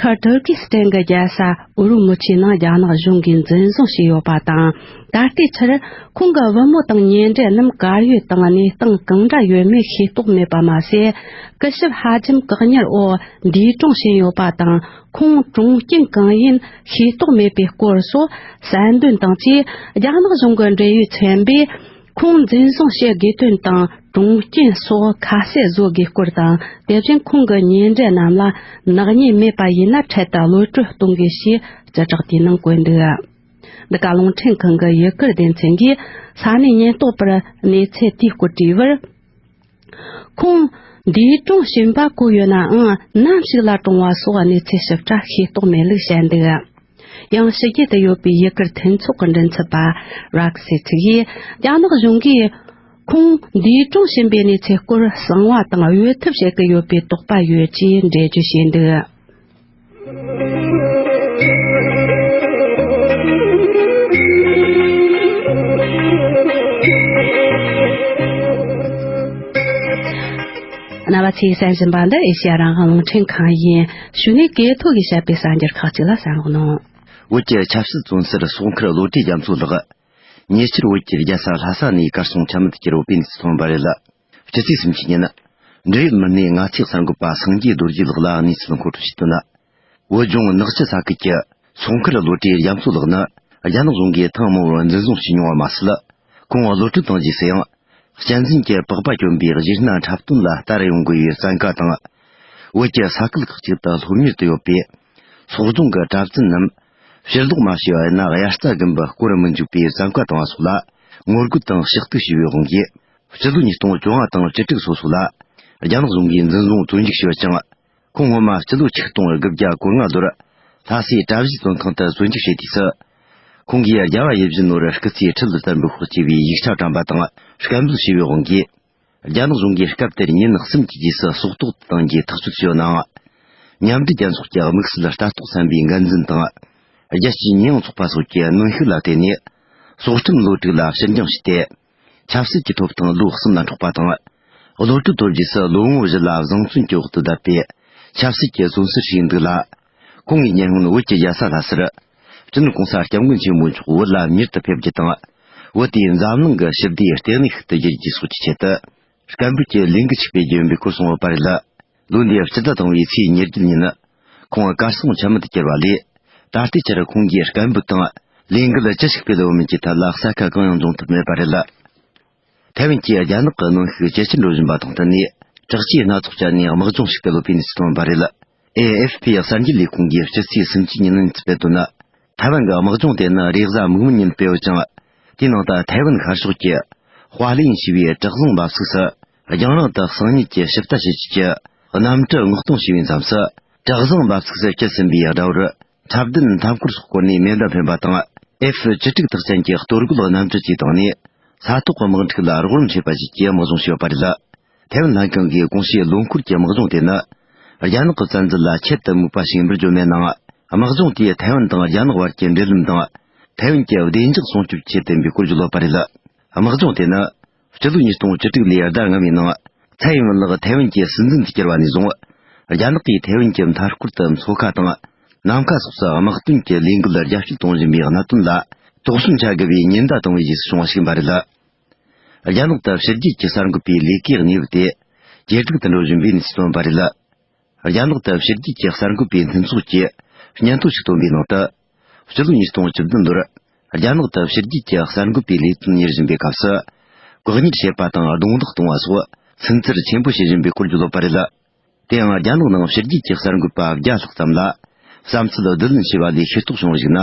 ཤར་ཏུར་ཀི་སི་ཐན་གྱི་རྒྱལ་ས་ཨུ་རུ་མུ་ཆིའི་ནང་རྒྱ་ནག་གཞུང་གིས་འཛིན་བཟུང་བྱས་ཡོད་པ་དང་། ད་ལྟའི་ཆར་ཁོང་གི་བུ་མོ་དང་ཉེ་འབྲེལ་རྣམས་གར་ཡོད་དང་གནས་སྟངས་གང་འདྲ་ཡོད་མེད་ཤེས་རྟོགས་མེད་པ་མ་ཟད། སྐུ་ཞབས་ཧ་ཇིམ་བཀག་ཉར་འོག་འདས་གྲོངས་ཕྱིན་ཡོད་པ་དང་། ཁོང་གྲོངས་རྐྱེན་གང་ཡིན་ཤེས་རྟོགས་མེད་པའི་སྐོར་སོགས་གསལ་འདོན་དང་བཅས། རྒྱ་ནག་གཞུང་གི་འབྲེལ་ཡོད་ཚན་པས། ཁོང་འཛིན་བཟུང་བྱེད་དགོས་དོན་དང་གྲོངས་རྐྱེན་སོགས་ཁ་གསལ་བཟོ་དགོས་སྐོར་དང་། དེ་བཞིན་ཁོང་གི་ཉེ་འབྲེལ་རྣམས་ལ་ནག་ཉེས་མེད་པ་ཡིན་ན་འཕྲལ་དུ་གློད་བཀྲོལ་གཏོང་དགོས་ཞེས་སྤྱི་བསྒྲགས་དེའི་ནང་བཀོད་འདུག། འདི་ག་རླུང་འཕྲིན་ཁང་གི་ཡུ་གུར་སྡེ་ཚན་གྱིས་ས་གནས་ཉེན་རྟོག་པར་གནས་ཚུལ་དེའི་སྐོར་དྲིས་པར། ཁོང་འདས་གྲོངས་ཕྱིན་པ་གོ་ཡོད་ནའང་ནམ་ཞིག་ལ་གྲོངས་པ་སོགས་གནས་ཚུལ་ཞིབ་ཕྲ་ཤེས་རྟོགས་མེད་ལུགས་བཤད་འདུག། ཡང་ཕྱི་རྒྱལ་དུ་ཡོད་པའི་ཡུ་གུར་མཐུན་ཚོགས་ཀྱི་མགྲིན་ཚབ་པ་རག་སི་ཚིག་གིས། རྒྱ་ནག་གཞུང་གིས་ཁོང་འདས་གྲོངས་ཕྱིན་པའི་གནས་ཚུལ་སྐོར་གསང་བ་དང་འོས་ཐབས་བྱེད་ཀྱི་ཡོད་པའི་དོགས་པ་ཡོད་ཅེས་འགྲེལ་བརྗོད་བྱས་འདུག། པ་ཚོས་གསན་བཞིན་པ་འདི་ཨེ་ཤེ་ཡ་རང་དབང་རླུང་འཕྲིན་ཁང་ཡིན། གཞུག་ནས་གོ་ཐོས་ཀྱིས་བཤད་པའི་གསར་འགྱུར་ཁག་ཅིག་ལ་གསན་རོགས་གནང་། བོད་ཀྱི་ཆབ་སྲིད་བཙོན་ཟུར་སོག་མཁར་བློ་གྲོས་རྒྱ་མཚོ་ལགས། ཉེ་ཆར་བོད་ཀྱི་རྒྱལ་ས་ལྷ་ས་ནས་གར་སོང་ཆ་མེད་དུ་གྱུར་ཡོད་པའི་གནས་ཚུལ་ཐོན་པ་རེད། སྤྱི་ཚེས་སུམ་ཅུ་ཉིན། འབྲེལ་ཡོད་མི་སྣས་ངག་ཐོག་གསར་འགོད་པ་སངས་རྒྱས་རྡོ་རྗེ་ལགས་ལ་གནས་ཚུལ་མཁོ་སྤྲོད་བྱས་དོན། བོད་ལྗོངས་ནག་ཆུ་ས་ཁུལ་གྱི་སོག་མཁར་བློ་གྲོས་རྒྱ་མཚོ་ལགས་ནི། རྒྱ་ནག་གཞུང་གིས་ཐེངས་མང་པོར་འཛིན་བཟུང་བྱས་མྱོང་བ་མ་ཟད། ཁོང་གློད་གྲོལ་བཏང་རྗེས་སུ་ཡང་། གཅན་གཟན་གྱི་པགས་པ་གྱོན་པའི་གཞས་སྣ་འཁྲབ་སྟོན་ལ་ལྟ་རུ་ཡོང་དགོས་པའི་བཙན་བཀའ་དང་། བོད་ཀྱི་ས་ཁུལ་ཁག་ཅིག་ཏུ་སློབ་གཉེར་དུ་ཡོད་པའི་སོག་རྫོང་གི་གྲྭ་བཙུན་རྣམས་ཕྱིར་ལོག་མ་བྱས་པ་ཡིན་ན་དབྱར་རྩྭ་དགུན་འབུ་བསྐོར་མི་འཇུག་པའི་བཙན་བཀའ་བཏང་བ་སོགས་ལ་ངོ་རྒོལ་དང་ཕྱག་བཏུག་བྱས་པའི་དབང་གིས། སྤྱི་ལོ་ཉིས་སྟོང་བཅོ་ལྔ་དང་བཅུ་དྲུག་སོ་སོ་ལ་རྒྱ་ནག་གཞུང་གིས་འཛིན་བཟུང་བཙོན་འཇུག་བྱས་པ་ཅིང་། ཁོང་སྔོན་མ་སྤྱི་ལོ་ཆིག་སྟོང་དགུ་བརྒྱ་གོ་ལྔ་ལོར་ལྷ་སའི་གྲྭ་བཞིའི་བཙོན་ཁང་དུ་བཙོན་འཇུག་བྱས་དུས་སུ། ཁོང་གིས་རྒྱལ་བ་ཡིད་བཞིན་ནོར་བུ་སྐུ་ཚེའི་ཁྲི་ལ་དར་འབུལ་ཤོག་ཅེས་པའི་ཡིག་ཆ་བཀྲམ་པ་དང་སྐད་འབོད་བྱས་པའི་དབང་གིས། རྒྱ་ནག་གཞུང་གིས་སྐབས་དེར་ཉིན་གསུམ་གྱི་རྗེས་སུ་སྲོག་ཐོག་ཏུ་བཏང་རྒྱུའི་ཐག་གཅོད་བྱས་ཡོད་ནའང་། མཉམ་འབྲེལ་རྒྱལ་ཚོགས་ཀྱི་དམིགས་བསལ་ལྟ་རྟོག་ཚན་པའི་འགན་འཛིན་དང་། རྒྱལ་སྤྱིའི་ཉེས་ཡངས་ཚོགས་པ་སོགས་ཀྱི་གནོན་ཤུགས་ལ་བརྟེན་ནས། སྲོག་ཁྲིམས་ལོ་དྲུག་ལ་ཕྱིར་འགྱངས་བྱས་ཏེ། ཆབ་སྲིད་ཀྱི་ཐོབ་ཐང་ལོ་གསུམ་ལ་འཕྲོག་པ་དང་། གློད་གྲོལ་ཐོབ་རྗེས་སུ་ལོ་ངོ་བཞི་ལ་བཟང་བཙོན་གྱི་འོག་ཏུ་བསྡད་པའི་ཆབ་སྲིད་ཀྱི་བཙོན་ཟུར་ཞིག་འདུག་ལ། ཁོང་གིས་ཉེ་སྔོན་བོད་ཀྱི་རྒྱལ་ས་ལྷ་སར། སྤྱི་ནོར་གོང་ས་སྐྱབས་མགོན་ཆེན་པོ་མཆོག་བོད་ལ་མྱུར་དུ་ཕེབས་རྒྱུ་དང་། བོད་དེ་འཛམ་གླིང་གི་ཞི་བདེའི་ལྟེ་གནས་ཤིག་ཏུ་བསྒྱུར་རྒྱུ་སོགས་ཀྱི་ཆེད་དུ། སྐད་འབོད་ཀྱི་ལས་འགུལ་ཞིག་སྤེལ་རྒྱུ་ཡིན་པའི་སྐོར་གསུངས་ཡོད་པ་རེད། ལོ་འདིའི་སྤྱི་ཟླ་དང་པོའི་ཚེས་ཉེར་བརྒྱད་ཉིན། ཁོང་གར་སོང་ཆ་མེད་དུ་གྱུར་བ་ལས། ད་ལྟའི་ཆར་ཁོང་གིས་སྐད་འབོད་དང་ལས་འགུལ་ཅི་ཞིག་སྤེལ་ཡོད་མིན་གྱི་ཐད་ལ་གསལ་ཁ་གང་ཡང་འཛོམས་ཐུབ་མེད་པ་རེད། ཐའེ་ཝན་གྱིས་རྒྱ་ནག་གི་གནོན་ཤུགས་ཇེ་ཆེར་འགྲོ་བཞིན་པ་དང་བསྟུན་ནས། དྲག་ཆས་སྣ་ཚོགས་སྤྱད་ནས་དམག་སྦྱོང་ཞིག་སྤེལ་ཡོད་པའི་གནས་ཚུལ་ཐོན་པ་རེད། ཨེ་ཨེཕ་པི་གསར་འགྱུར་ལས་ཁུངས་ཀྱིས་སྤྱི་ཚེས་སུམ་ཅུ་ཉིན་གནས་ཚུལ་སྤེལ་དོན། ཐའེ་ཝན་གྱི་དམག་སྦྱོང་དེ་ནི་རེས་གཟའ་མིག་དམར་ཉིན་སྤེལ་ཡོད་ཅིང་། དེའི་ནང་དུ་ཐའེ་ཝན་ཤར་ཕྱོགས་ཀྱི་ཧྭ་ལིན་ཞེས་པའི་བྲག་བཟང་འབབ་ཚིགས་སུ། རྒྱང་རིང་དུ་གསང་ཉུལ་གྱིས་ཞིབ་ལྟ་བྱེད་ཆེད་ཀྱི་གནམ་གྲུ་མངགས་གཏོང་བྱས་པའི་མཚམས་སུ། བྲག་བཟང་འབབ་ཚིགས་སུ་སྐྱེལ་ཟིན་པའི་དགྲ་བོར་འཁྲབ་སྟོན་མཐའ་འཁོར་སོགས་བསྐོར་ནས་མེ་མདའ་འཕེན་པ་དང་། ཨེཕ་བཅུ་དྲུག་དག་ཅན་གྱི་གཏོར་རྒོལ་གནམ་གྲུ་བཅས་བཏང་ནས། ས་ཐོག་གི་དམག་འཁྲུག་ལ་རོགས་རམ་བྱེད་པ་བཅས་ཀྱི་དམག་སྦྱོང་བྱས་ཡོད་པ་རེད། ཐའེ་ཝན་ལྷན་ཁང་གིས་གོང་ཞུས་ལོ་འཁོར་གྱི་དམག་སྦྱོང་དེ་ནི། རྒྱ་ནག་གི་བཙན་འཛུལ་ལ་ཁྱད་དུ་མུག་པ་ཞིག་ཡིན་པར་བརྗོད་མེད་ནའང་། དམག་སྦྱོང་དེས་ཐའེ་ཝན་དང་རྒྱ་ནག་བར་གྱི་འབྲེལ་ལམ་དང་། ཐའེ་ཝན་གྱི་བདེ་འཇགས་སྲུང་སྐྱོབ་ཆེད་དུ་ཡིན་པའི་སྐོར་བརྗོད་ཡོད་པ་རེད། དམག་སྦྱོང་དེ་ནི། སྤྱི་ལོ་ཉིས་སྟོང་བཅུ་དྲུག་ལོའི་ཟླ་ལྔ་པའི་ནང་། ཚའེ་ཡིན་ཝེན་ལགས་ཐའེ་ཝན་གྱི་སྲིད་འཛིན་དུ་གྱུར་བ་ནས་བཟུང་། རྒྱ་ནག་གིས་ཐའེ་ཝན་གྱི་མཐའ་སྐོར་དུ་མཚོ་ཁ་དང་། ནམ་མཁའ་སོགས་སུ་དམག་དོན་གྱི་ལས་འགུལ་རྒྱ་སྐྱེད་གཏོང་བཞིན་པའི་གནད་དོན་ལ། དོགས་ཟོན་བྱ་དགོས་པའི་ཉེན་བརྡ་བཏང་བའི་རྗེས་སུ་བྱུང་བ་ཞིག་ཡིན་པ་རེད། རྒྱ་ནག་ཏུ་ཕྱི་རྒྱལ་གྱི་གསར་འགོད་པའི་ལས་ཀའི་གནས་བབ་དེ་ཇེ་སྡུག་ཏུ་འགྲོ་བཞིན་པའི་གནས་ཚུལ་ཐོན་པ་རེད། རྒྱ་ནག་ཏུ་ཕྱི་རྒྱལ་གྱི་གསར་འགོད་པའི་མཐུན་ཚོགས་ཀྱིས་སྙན་ཐོ་ཞིག་བཏོན་པའི་ནང་དུ། སྤྱི་ལོ་ཉིས་སྟོང་བཅུ་བདུན་ལོར་རྒྱ་ནག་ཏུ་ཕྱི་རྒྱལ་གྱི་གསར་འགོད་པའི་ལས་དོན་གཉེར་བཞིན་པའི་སྐབས་སུ། བཀག་ཉར་བྱེད་པ་དང་རྡུང་རྡེག་གཏོང་བ་སོགས་སུན་གཙེར་ཆེན་པོ་བྱེད་བཞིན་པའི་སྐོར་བརྗོད་ཡོད་པ་རེད། དེའང་རྒྱ་ནག་ནང་ཕྱི་རྒྱལ་གྱི་གསར་འགོད་པ་བརྒྱ་ལྷག་ཙམ་ལ་བསམ་ཚུལ་བསྡུ་ལེན་བྱས་པ་ལས་ཤེས་རྟོགས་བྱུང་བ་ཞིག་ན།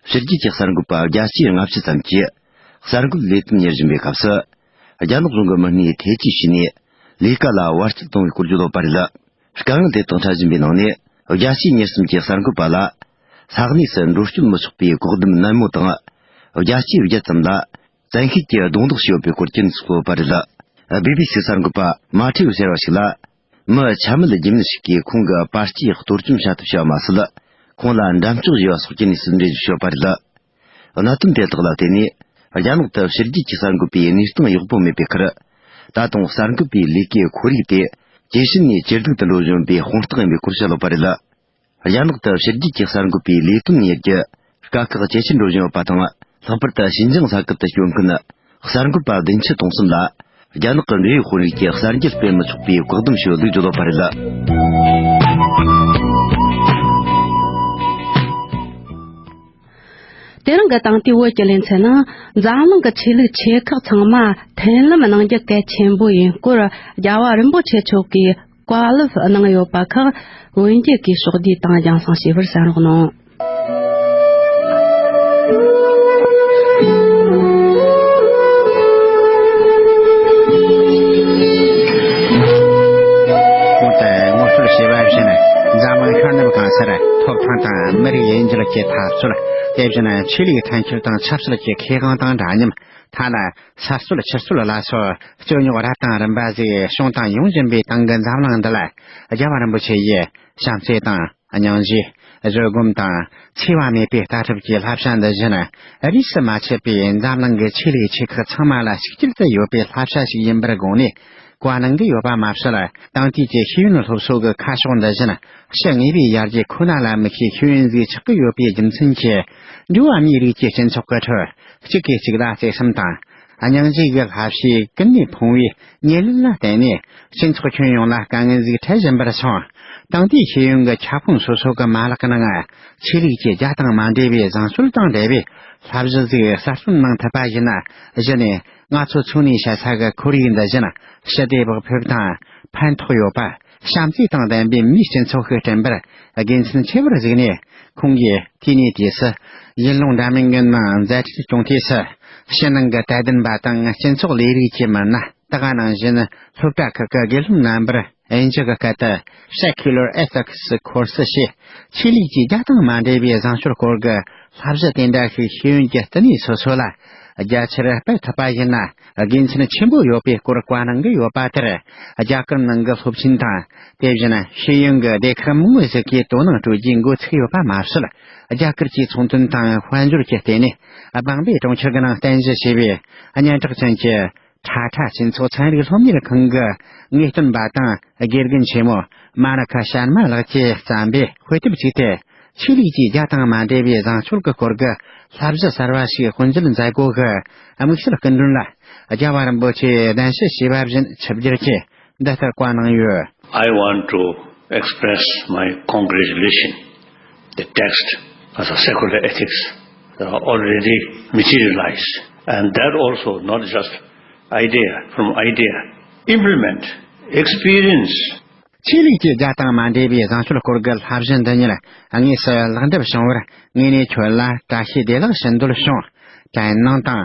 ཕྱི་རྒྱལ་གྱི་གསར་འགོད་པ་བརྒྱད་ཅུ་ལྔ་བཅུ་ཙམ་གྱིས་གསར་འགོད་ལས་དོན་གཉེར་བཞིན་པའི་སྐབས་སུ། རྒྱ་ནག་གཞུང་གི་མི་སྣས་ཐེ་ཇུས་བྱས་ནས་ལས་ཀ་ལ་བར་ཆད་བཏང་བའི་སྐོར་བརྗོད་ཡོད་པ་རེད། དཀའ་ངལ་དེ་དང་འཕྲད་བཞིན་པའི་ནང་ནས་བརྒྱད་ཅུ་ཉེར་གསུམ་གྱི་གསར་འགོད་པ་ལ། ས་གནས་སུ་འགྲོ་སྐྱོད་མི་ཆོག་པའི་བཀག་སྡོམ་ནན་མོ་དང་། བརྒྱད་ཅུ་བརྒྱད་ཙམ་ལ། བཙན་ཤེད་ཀྱིས་རྡུང་རྡེག་བྱས་ཡོད་པའི་སྐོར་གྱི་གནས་ཚུལ་ཐོན་པ་རེད། བི་བི་སི་གསར་འགོད་པ་མ་ཁྲི་ཝུ་ཟེར་བ་ཞིག་ལ། མི་ཆ་མེད་རྒྱུ་མེད་ཞིག་གིས་ཁོང་གི་པར་ཆས་གཏོར་བཅོམ་བྱ་ཐབས་བྱས་པ་མ་ཟད། ཁོང་ལ་འགྲམ་ལྕག་བཞེས་པ་སོགས་ཀྱི་གནས་ཚུལ་འགྲེལ་བརྗོད་བྱས་ཡོད་པ་རེད། གནད་དོན་དེ་དག་ལ་བརྟེན་ནས། རྒྱ་ནག་ཏུ་ཕྱི་རྒྱལ་གྱི་གསར་འགོད་པའི་གནས་སྟངས་ཡག་པོ་མེད་པའི་ཁར། ད་དུང་གསར་འགོད་པའི་ལས་ཀའི་ཁོར་ཡུག་དེ་ཇེ་ཞན་ནས་ཇེ་སྡུག་ཏུ་འགྲོ་བཞིན་པའི་དཔང་རྟགས་ཡིན་པའི་སྐོར་བཤད་ཡོད་པ་རེད། རྒྱ་ནག་ཏུ་ཕྱི་རྒྱལ་གྱི་གསར་འགོད་པའི་ལས་དོན་གཉེར་རྒྱུ་དཀའ་ཁག་ཇེ་ཆེར་འགྲོ་བཞིན་ཡོད་པ་དང་། ལྷག་པར་དུ་ཞིན་ཅང་ས་ཁུལ་དུ་སྐྱོད་མཁན་གསར་འགོད་པ་བདུན་ཅུ་དོན་གསུམ་ལ། རྒྱ་ནག་གི་འབྲེལ་ཡོད་དཔོན་རིགས་ཀྱིས་གསར་འགྱུར་སྤེལ་མི་ཆོག་པའི་བཀག་སྡོམ་ཞུ་ལུགས་བརྗོད་ཡོད་པ་རེད། དེ་རིང་གི་དེང་དུས་བོད་ཀྱི་ལེ་ཚན་ནང་། འཛམ་གླིང་གི་ཆོས་ལུགས་ཆེ་ཁག་ཚང་མ་མཐུན་ལམ་གནང་རྒྱུ་གལ་ཆེན་པོ་ཡིན་སྐོར། རྒྱལ་བ་རིན་པོ་ཆེ་མཆོག་གིས་བཀའ་སློབ་གནང་ཡོད་པ་ཁག་བོན་རྒྱུད་ཀྱི་ཕྱོགས་བསྡུས་དང་རྒྱང་སྲིང་བྱས་པར་གསན་རོགས་གནང་། གོང་དུ་ངོ་སྤྲོད་བྱས་པ་བཞིན། འཛམ་གླིང་ཤར་ནུབ་གང་སར་ཐོབ་ཐང་དང་མི་རིགས་ཡིན་གཅིག་གི་འཐབ་རྩོད། དེ་བཞིན་ཆོས་ལུགས་མཐུན་འཁྱོངས་དང་ཆབ་སྲིད་ཀྱི་ཁེ་དབང་དང་འདྲ་མཉམ། ཐ་ན་ས་རྩོད་ཆུ་རྩོད་ལ་སོགས་སྐྱོན་ཉོག་རབ་དང་རིམ་པ་ཟིག་བྱུང་དང་ཡོང་བཞིན་པའི་དེང་གི་འཛམ་གླིང་འདི་ལ། རྒྱལ་བ་རིན་པོ་ཆེ་ཡིས་བྱམས་བརྩེ་དང་། སྙིང་རྗེ། བཟོད་སྒོམ་དང་འཚེ་བ་མེད་པའི་ལྟ་གྲུབ་ཀྱི་བསླབ་བྱ་འདི་བཞིན། རིས་སུ་མ་ཆད་པའི་འཛམ་གླིང་གི་ཆོས་ལུགས་ཆེ་ཁག་ཚང་མ་ལ་གཅིག་གྱུར་དུ་ཡོད་པའི་བསླབ་བྱ་ཞིག་ཡིན་པར་དགོངས་ནས། བཀའ་གནང་གི་ཡོད་པ་མ་ཟད། དེང་དུས་ཀྱི་ཤེས་ཡོན་སློབ་གསོ་གི་ཁ་ཕྱོགས་འདི་བཞིན་ཕྱི་ངེས་པའི་ཡར་རྒྱས་ཁོ་ན་ལ་དམིགས་ཤིང་ཤེས་ཡོན་ཟིག་ཆགས་ཀྱི་ཡོད་པའི་རྒྱུ་མཚན་གྱིས། འགྲོ་བ་མིའི་རིགས་ཀྱི་སྤྱི་ཚོགས་ཀྱི་ཁྲོད་གཅིག་གིས་གཅིག་ལ་བརྩེ་སེམས་དང་། སྙིང་རྗེ་གི་བསླབ་བྱའི་ཀུན་ནས་ཕུང་བའི་ཉེར་ལེན་ལ་བརྟེན་ནས། སྤྱི་ཚོགས་ཁྱོན་ཡོངས་ལ་དཀའ་ངལ་ཟིག་འཕྲད་བཞིན་པར་སོང་། དེང་དུས་ཤེས་ཡོན་གྱི་ཁྱབ་ཁོངས་སོ་སོ་གི་མ་ལག་གི་ནང་། ཆོས་ལུགས་ཀྱི་རྒྱ་དང་མ་འབྲེལ་བའི་བཟང་སྤྱོད་དང་འབྲེལ་བའི་བསླབ་གཞི་ཟིག་གསར་རྩོམ་གནང་ཐུབ་པ་ཡིན་ན། གཞི་ནས་ང་ཚོ་འཚོ་གནས་བྱེད་ས་གི་ཁོར་ཡུག་འདི་བཞིན་ཞི་བདེ་བག་ཕེབས་དང་ཕན་ཐོགས་ཡོད་པ། བྱམས་བརྩེ་དང་ལྡན་པའི་མིའི་སྤྱི་ཚོགས་ཤིག་བསྐྲུན་པར་དགེ་མཚན་ཆེ་བར་གཟིགས་ནས། ཁོང་གིས་དུས་ནས་དུས་སུ་ཡུལ་ལུང་འདྲ་མིན་གྱི་ནང་མཛད་འཕྲིན་སྐྱོང་དུས་སུ། ཕྱི་ནང་གི་དད་ལྡན་པ་དང་སྤྱི་ཚོགས་ལས་རིགས་ཀྱི་མི་སྣ། ད་ག་ནང་བཞིན་སློབ་གྲྭ་ཁག་གི་དགེ་སློབ་རྣམ་པར་དབྱིན་ཇི་གི་སྐད་དུ་Secular Ethics Course ཞེས། ཆོས་ལུགས་ཀྱི་རྒྱ་དང་མ་འབྲེལ་བའི་བཟང་སྤྱོད་སྐོར་གྱི་བསླབ་གཞི་དེ་འདྲ་ཞིག་ཤེས་ཡོན་གྱི་བསྟི་གནས་སོ་སོ་ལ་རྒྱ་ཆེར་སྤེལ་ཐུབ་པ་ཡིན་ན། དགེ་མཚན་ཆེན་པོ་ཡོད་པའི་སྐོར་བཀའ་གནང་གི་ཡོད་པ་དེར། རྒྱ་གར་ནང་གི་སློབ་ཆེན་དང་། དེ་བཞིན་ཤེས་ཡོན་གྱི་སྡེ་ཁག་མང་བོ་ཞིག་གིས་དོ་སྣང་སྤྲོད་རྒྱུའི་འགོ་ཚུགས་ཡོད་པ་མ་ཟད། རྒྱ་གར་གྱི་ཚོང་དོན་དང་དཔལ་འབྱོར་གྱི་ལྟེ་གནས་སྦང་པའི་གྲོང་ཁྱེར་གྱི་ནང་རྟེན་གཞི་བྱས་པའི་སྙན་གྲགས་ཅན་གྱི། ཁྲ་ཁྲ་སྤྱི་ཚོགས་ཚན་རིག་སློབ་གཉེར་ཁང་གི་ངེས་སྟོན་པ་དང་དགེ་རྒན་ཆེན་མོ་མ་ན་ཁ་ཤར་མ་ལགས་ཀྱིས་བརྩམས་པའི་དཔེ་དེབ་ཅིག་སྟེ། ཆོས་ལུགས་ཀྱི་རྒྱ་དང་མ་འབྲེལ་བའི་བཟང་སྤྱོད་ཀྱི་སྐོར་གྱི་བསླབ་གཞི་གསར་བ་ཞིག་དཔེར་འབྱེད་མཛད་སྒོ་གི་དམིགས་བསལ་སྐུ་མགྲོན་ལ། རྒྱལ་བ་རིན་པོ་ཆེས་གདན་ཞུ་བྱས་པ་བཞིན་ཆིབས་བསྒྱུར་གྱིས་འདི་ལྟར་བཀའ་གནང་ཡོད། I want to express my congratulation. The text as a secular ethics are already materialized, and that also not just idea from idea, implement, experience. ཆོས་ལུགས་ཀྱི་རྒྱ་དང་མ་འབྲེལ་བའི་བཟང་སྤྱོད་སྐོར་གྱི་བསླབ་གཞི་འདི་ཉིད་དངོས་སུ་ལེགས་འགྲུབ་བྱུང་བར་ངོས་ནས་ཁྱོད་ལ་བཀྲ་ཤིས་བདེ་ལེགས་ཞུ་འདོད་བྱུང་། དྲན་སྣང་དང་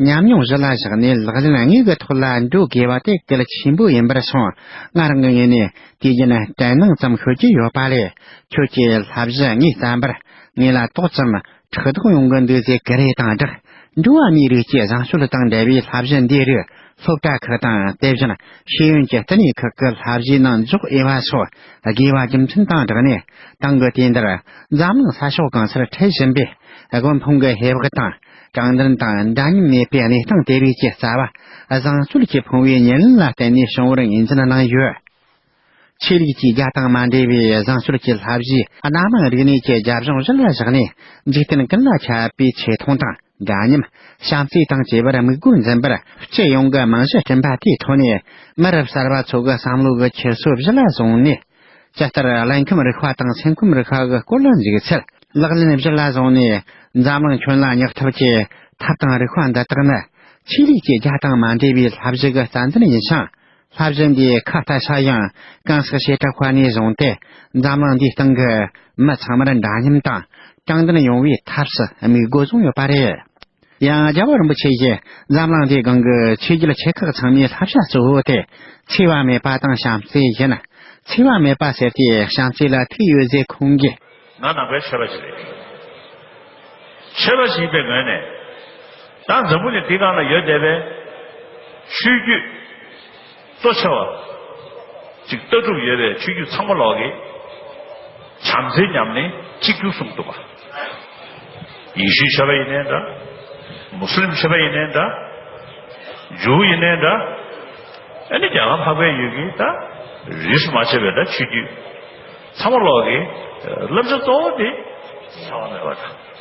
ཉམས་མྱོང་གཞི་ལ་བཞག་ནས་ལག་ལེན་དངོས་ཀྱི་ཐོག་ལ་འགྲོ་དགོས་པ་དེ་གལ་ཆེན་པོ་ཡིན་པར་སོང་། ང་རང་གི་ངོས་ནས་དུས་རྒྱུན་དྲན་སྣང་ཙམ་ཤོད་ཀྱི་ཡོད་པ་ལས། ཁྱོད་ཀྱི་བསླབ་གཞི་དངོས་བསམ་པར་ངེད་ལ་ཏོག་ཙམ་ཕྲག་དོག་ཡོང་གི་འདུག་ཟེར་གི་རེ་དང་སྦྲགས། འགྲོ་བ་མིའི་རིགས་ཀྱི་བཟང་སྤྱོད་དང་འབྲེལ་བའི་བསླབ་གཞི་འདིའི་རིགས་སློབ་གྲྭ་ཁག་དང་། དེ་བཞིན་ཤེས་ཡོན་གྱི་བསྟི་གནས་ཁག་གི་བསླབ་གཞིའི་ནང་འཇོག་འོས་པ་སོགས་དགོས་པ་རྒྱུ་མཚན་དང་སྦྲགས་ནས། ཏང་གི་དུས་འདིར་འཛམ་གླིང་ས་ཕྱོགས་གང་སར་འཕྲད་བཞིན་པའི་དབུལ་ཕོངས་ཀྱི་ཧེ་བག་དང་། དྲང་བདེན་དང་འདྲ་མཉམ་མེད་པའི་གནས་སྟངས་དེ་རིགས་ཀྱི་རྩ་བ། བཟང་སྤྱོད་ཀྱི་ཕུང་བོའི་ཉེར་ལེན་ལ་བརྟེན་ནས་བྱུང་བར་ངོས་འཛིན་གནང་ཡོད། ཆོས་ལུགས་ཀྱི་རྒྱ་དང་མ་འབྲེལ་བའི་བཟང་སྤྱོད་ཀྱི་བསླབ་གཞིའི་སྣ་མང་རིག་གནས་ཀྱི་རྒྱབ་ལྗོངས་གཞི་ལ་བཞག་ནས། འཇིག་རྟེན་ཀུན་ལ་ཁྱབ་པའི་ཆེ་མཐོང་དང་འདྲ་མཉམ། བྱམས་བརྩེ་དང་བཅས་པར་དམིགས་སྒོར་འཛིན་པར་སྤྱི་ཡོངས་ཀྱི་རྨང་གཞི་བསྐྲུན་པ་དེའི་ཐོག་ནས། མི་རབས་གསར་པ་ཚོ་གི་བསམ་བློ་གི་འཁྱེར་སོ་གཞི་ལ་བཟུང་ནས། ཇི་ལྟར་རླུང་ཁམས་རིག་པ་དང་སེམས་ཁམས་རིག་པ་གི་སྐོར་ལ་འཇུག་ཚུལ་ལག་ལེན་གཞི་ལ་བཟུང་ནས། འཛམ་གླིང་ཁྱོན་ལ་སྙེག་ཐབས་ཀྱི་ཐབས་དང་རིག་པ་འདི་དག་ནི། ཆོས་ལུགས་ཀྱི་རྒྱ་དང་མ་འབྲེལ་བའི་བསླབ་གཞི་གི་རྩ་འཛིན་ཡིན་ཞིང་། བསླབ་གཞི་འདིའི་ཁ་ལྟ་ས་ཡང་གང་ཟག་བྱེ་བྲག་པ་ནས་བཟུང་སྟེ། འཛམ་གླིང་འདིའི་སྟེང་གི་མི་ཚང་མར་འདྲ་མཉམ་དང་དྲང་བདེན་ཡོང་བའི་ཐབས་སུ་དམིགས་སྒོ་བཟུང་ཡོད་པ་རེད། ཡང་རྒྱལ་བ་རིན་པོ་ཆེ་ཡིས་འཛམ་གླིང་འདིའི་སྒང་གི་ཆོས་བརྒྱུད་ཆེ་ཁག་ཚང་མའི་བསླབ་བྱ་གཙོ་བོ་དེ་འཚེ་བ་མེད་པ་དང་བྱམས་བརྩེ་ཡིན། འཚེ་བ་མེད་པ་ཟེར་དུས་བྱམས་བརྩེ་ལ་ཐུག་ཡོད་ཟེར་ཁོང་གིས། ང་ནང་པའི་ཆོས་པ་ཞིག་རེད། ཆོས་པ་ཞིག་ཡིན་པའི་ངོས་ནས། ད་འཛམ་བུ་གླིང་འདི་སྒང་ལ་ཡོད་བསྡད་པའི་ཆོས་བརྒྱུད་གཙོ་ཆེ་བ་ཅིག་ལྟ་གྲུབ་ཡོད་པའི་ཆོས་བརྒྱུད་ཚང་མ་ལོག་གིས་བྱམས་བརྩེའི་ཉམས་ལེན་གཅིག་གྱུར་གསུངས་འདུག་པ། ཡེ་ཤུའི་ཆོས་པ་ཡིན་ནའི་འདྲ། མུ་སི་ལིམ་ཆོས་པ་ཡིན་ནའི་འདྲ། ཇུའུ་ཡིན་ནའི་འདྲ། ཨ་ནི་རྒྱལ་ཁམས་འཕགས་པའི་ཡུལ་གྱི་ད་རིས་སུ་མ་ཆད་པའི་ད་ཆོས་བརྒྱུད་ཚང་མ་ལོག་གིས་བསླབ་བྱ་གཙོ་བོ་དེ་འཚེ་བ་མེད་པ་དང་།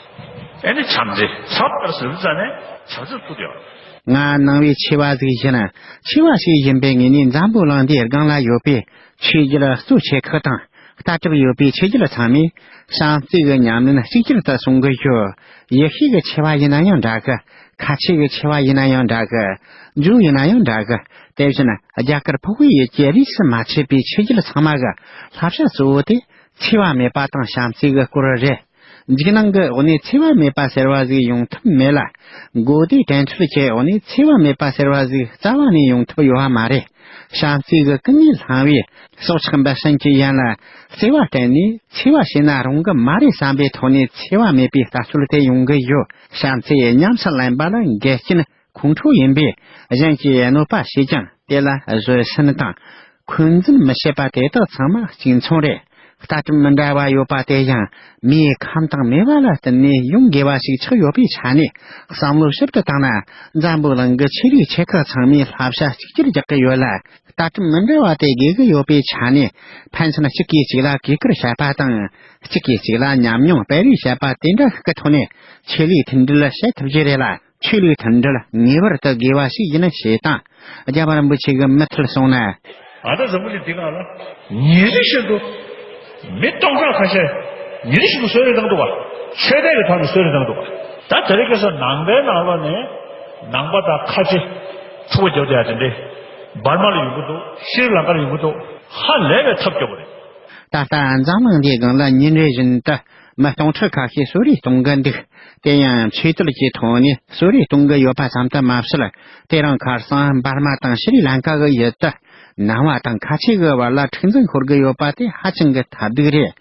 ཨེ་ནི་བྱམས་བརྩེ། ཚབ་ལྟར་ཟེར་བ་ཙམ་ནས་བྱམས་བརྩེ་ཐུག་ཡོང་། ང་ནང་པའི་ཆོས་པ་ཞིག་ཡིན། ཆོས་པ་ཞིག་ཡིན་པའི་ངོས་ནས་འཛམ་བུ་གླིང་འདིའི་སྒང་ལ་ཡོད་པའི་ཆོས་བརྒྱུད་གཙོ་ཆེ་ཁག་དང་། ལྟ་གྲུབ་ཡོད་པའི་ཆོས་བརྒྱུད་ཚང་མས་བྱམས་བརྩེ་གི་ཉམས་ལེན་གཅིག་གྱུར་དུ་གསུང་གི་ཡོད། ཡེ་ཤུ་གི་ཆོས་པ་ཡིན་ན་ཡང་འདྲ་གི། ཁ་ཆེ་གི་ཆོས་པ་ཡིན་ན་ཡང་འདྲ་གི། ཇུའུ་ཡིན་ན་ཡང་འདྲ་གི། དེ་བཞིན་རྒྱ་གར་འཕགས་པའི་ཡུལ་གྱི་རིས་སུ་མ་ཆད་པའི་ཆོས་བརྒྱུད་ཚང་མ་གི་བསླབ་བྱ་གཙོ་བོ་དེ་འཚེ་བ་མེད་པ་དང་བྱམས་བརྩེ་གི་སྐོར་རེད། འཇིགས་སྣང་གི་འོག་ནས་འཚེ་བ་མེད་པ་ཟེར་བ་ཟིག་ཡོང་ཐབས་མེད་ལ། མགོ་བདེ་དྲན་འཕྲུལ་གྱི་འོག་ནས་འཚེ་བ་མེད་པ་ཟེར་བ་ཟིག་རྩ་བ་ནས་ཡོང་ཐབས་ཡོད་བ་མ་རེད། བྱམས་བརྩེ་གི་ཀུན་ནས་བསླངས་པའི་སྲོག་ཆགས་འབུ་སྲིན་གྱི་ཡན་ལ་བརྩེ་བ་བསྟན་ནས་འཚེ་བ་བྱས་ན་རུང་གི་མ་རེད་བསམ་པའི་ཐོག་ནས་འཚེ་བ་མེད་པའི་ལྟ་ཚུལ་དེ་ཡོང་གི་ཡོད། བྱམས་བརྩེ་ཉམས་སུ་ལེན་པ་ལ་འགལ་རྐྱེན་ཁོང་ཁྲོ་ཡིན་པས། གཞན་གྱིས་གནོད་པ་བྱས་ཀྱང་དེ་ལ་བཟོད་བསྲན་དང་འཁོན་འཛིན་མི་བྱེད་པ་དེ་དག་ཚང་མ་གཅིག་མཚུངས་རེད། ལྟ་གྲུབ་མི་འདྲ་བ་ཡོད་པ་དེ་ཡང་མིའི་ཁམས་དང་མོས་པ་ལ་བརྟེན་ནས་ཡོང་དགོས་པ་ཞིག་ཆགས་ཡོད་པའི་ཆ་ནས། བསམ་བློ་ཞིབ་ཏུ་བཏང་ན། འཛམ་བུ་གླིང་གི་ཆོས་ལུགས་ཆེ་ཁག་ཚང་མས་བསླབ་བྱ་གཅིག་གྱུར་རྒྱག་གི་ཡོད་ལ། ལྟ་གྲུབ་མི་འདྲ་བ་དེ་དགོས་ཀྱི་ཡོད་པའི་ཆ་ནས། ཕན་ཚུན་གཅིག་གིས་གཅིག་ལ་གུས་བཀུར་བྱེད་པ་དང་། གཅིག་གིས་གཅིག་ལ་ཉམས་མྱོང་སྤེལ་རེས་བྱེད་པ་དེ་འདྲ་ཞིག་གི་ཐོག་ནས། ཆོས་ལུགས་མཐུན་སྒྲིལ་བྱེད་ཐུབ་རྒྱུ་རེད་ལ། ཆོས་ལུགས་མཐུན་སྒྲིལ་ངེས་པར་དུ་དགོས་པ་ཞིག་ཡིན་ཞེས་དང་། རྒྱལ་བ་རིན་པོ་ཆེ་གི་མུ་མཐུད་གསུངས་ན། ང་ཚོ་འཛམ་བུ་གླིང་འདི་སྒང་ལ་ཉིན་རེ་བཞིན་དུ་མི་སྟོང་ཕྲག་ཁ་ཤས་ཉིན་རེ་བཞིན་དུ་གསོད་རེས་བཏང་འདུག་པ། ཆོས་དད་ཀྱི་ཐོག་ནས་གསོད་རེས་བཏང་འདུག་པ། ད་དེ་རིང་ཁ་སང་ནང་པའི་ནང་ལོགས་ནས་ནང་པ་དང་ཁ་ཆེ་འཁྲུག་པ་རྒྱབ་བསྡད་ཡ་དེ་འདྲས་འབར་མ་ལ་ཡོང་གི་འདུག་ཤྲི་ལང་ཀ་ལ་ཡོང་གི་འདུག་ཧ་ལས་པའི་ཐབས་སྐྱོ་པོ་རེད། ད་ལྟ་འཛམ་གླིང་འདིའི་སྒང་ལ་ཉིན་རེ་བཞིན་དུ་མི་སྟོང་ཕྲག་ཁ་ཤས་གསོད་རེས་གཏོང་གི་འདུག་དེ་ཡང་ཆོས་དད་ཀྱི་ཐོག་ནས་གསོད་རེས་གཏོང་གི་ཡོད་པ་ཙམ་དུ་མ་ཟད། དེ་རིང་ཁ་སང་འབར་མ་དང་ཤྲི་ལང་ཀ་གི་ཡུལ་དུ་ནང་པ་དང་ཁ་ཆེ་གི་བར་ལ་འཁྲུག་འཛིང་ཤོར་གི་ཡོད་པ་དེ་ཧ་ཅང་གི་ཐབས་སྡུག་རེད།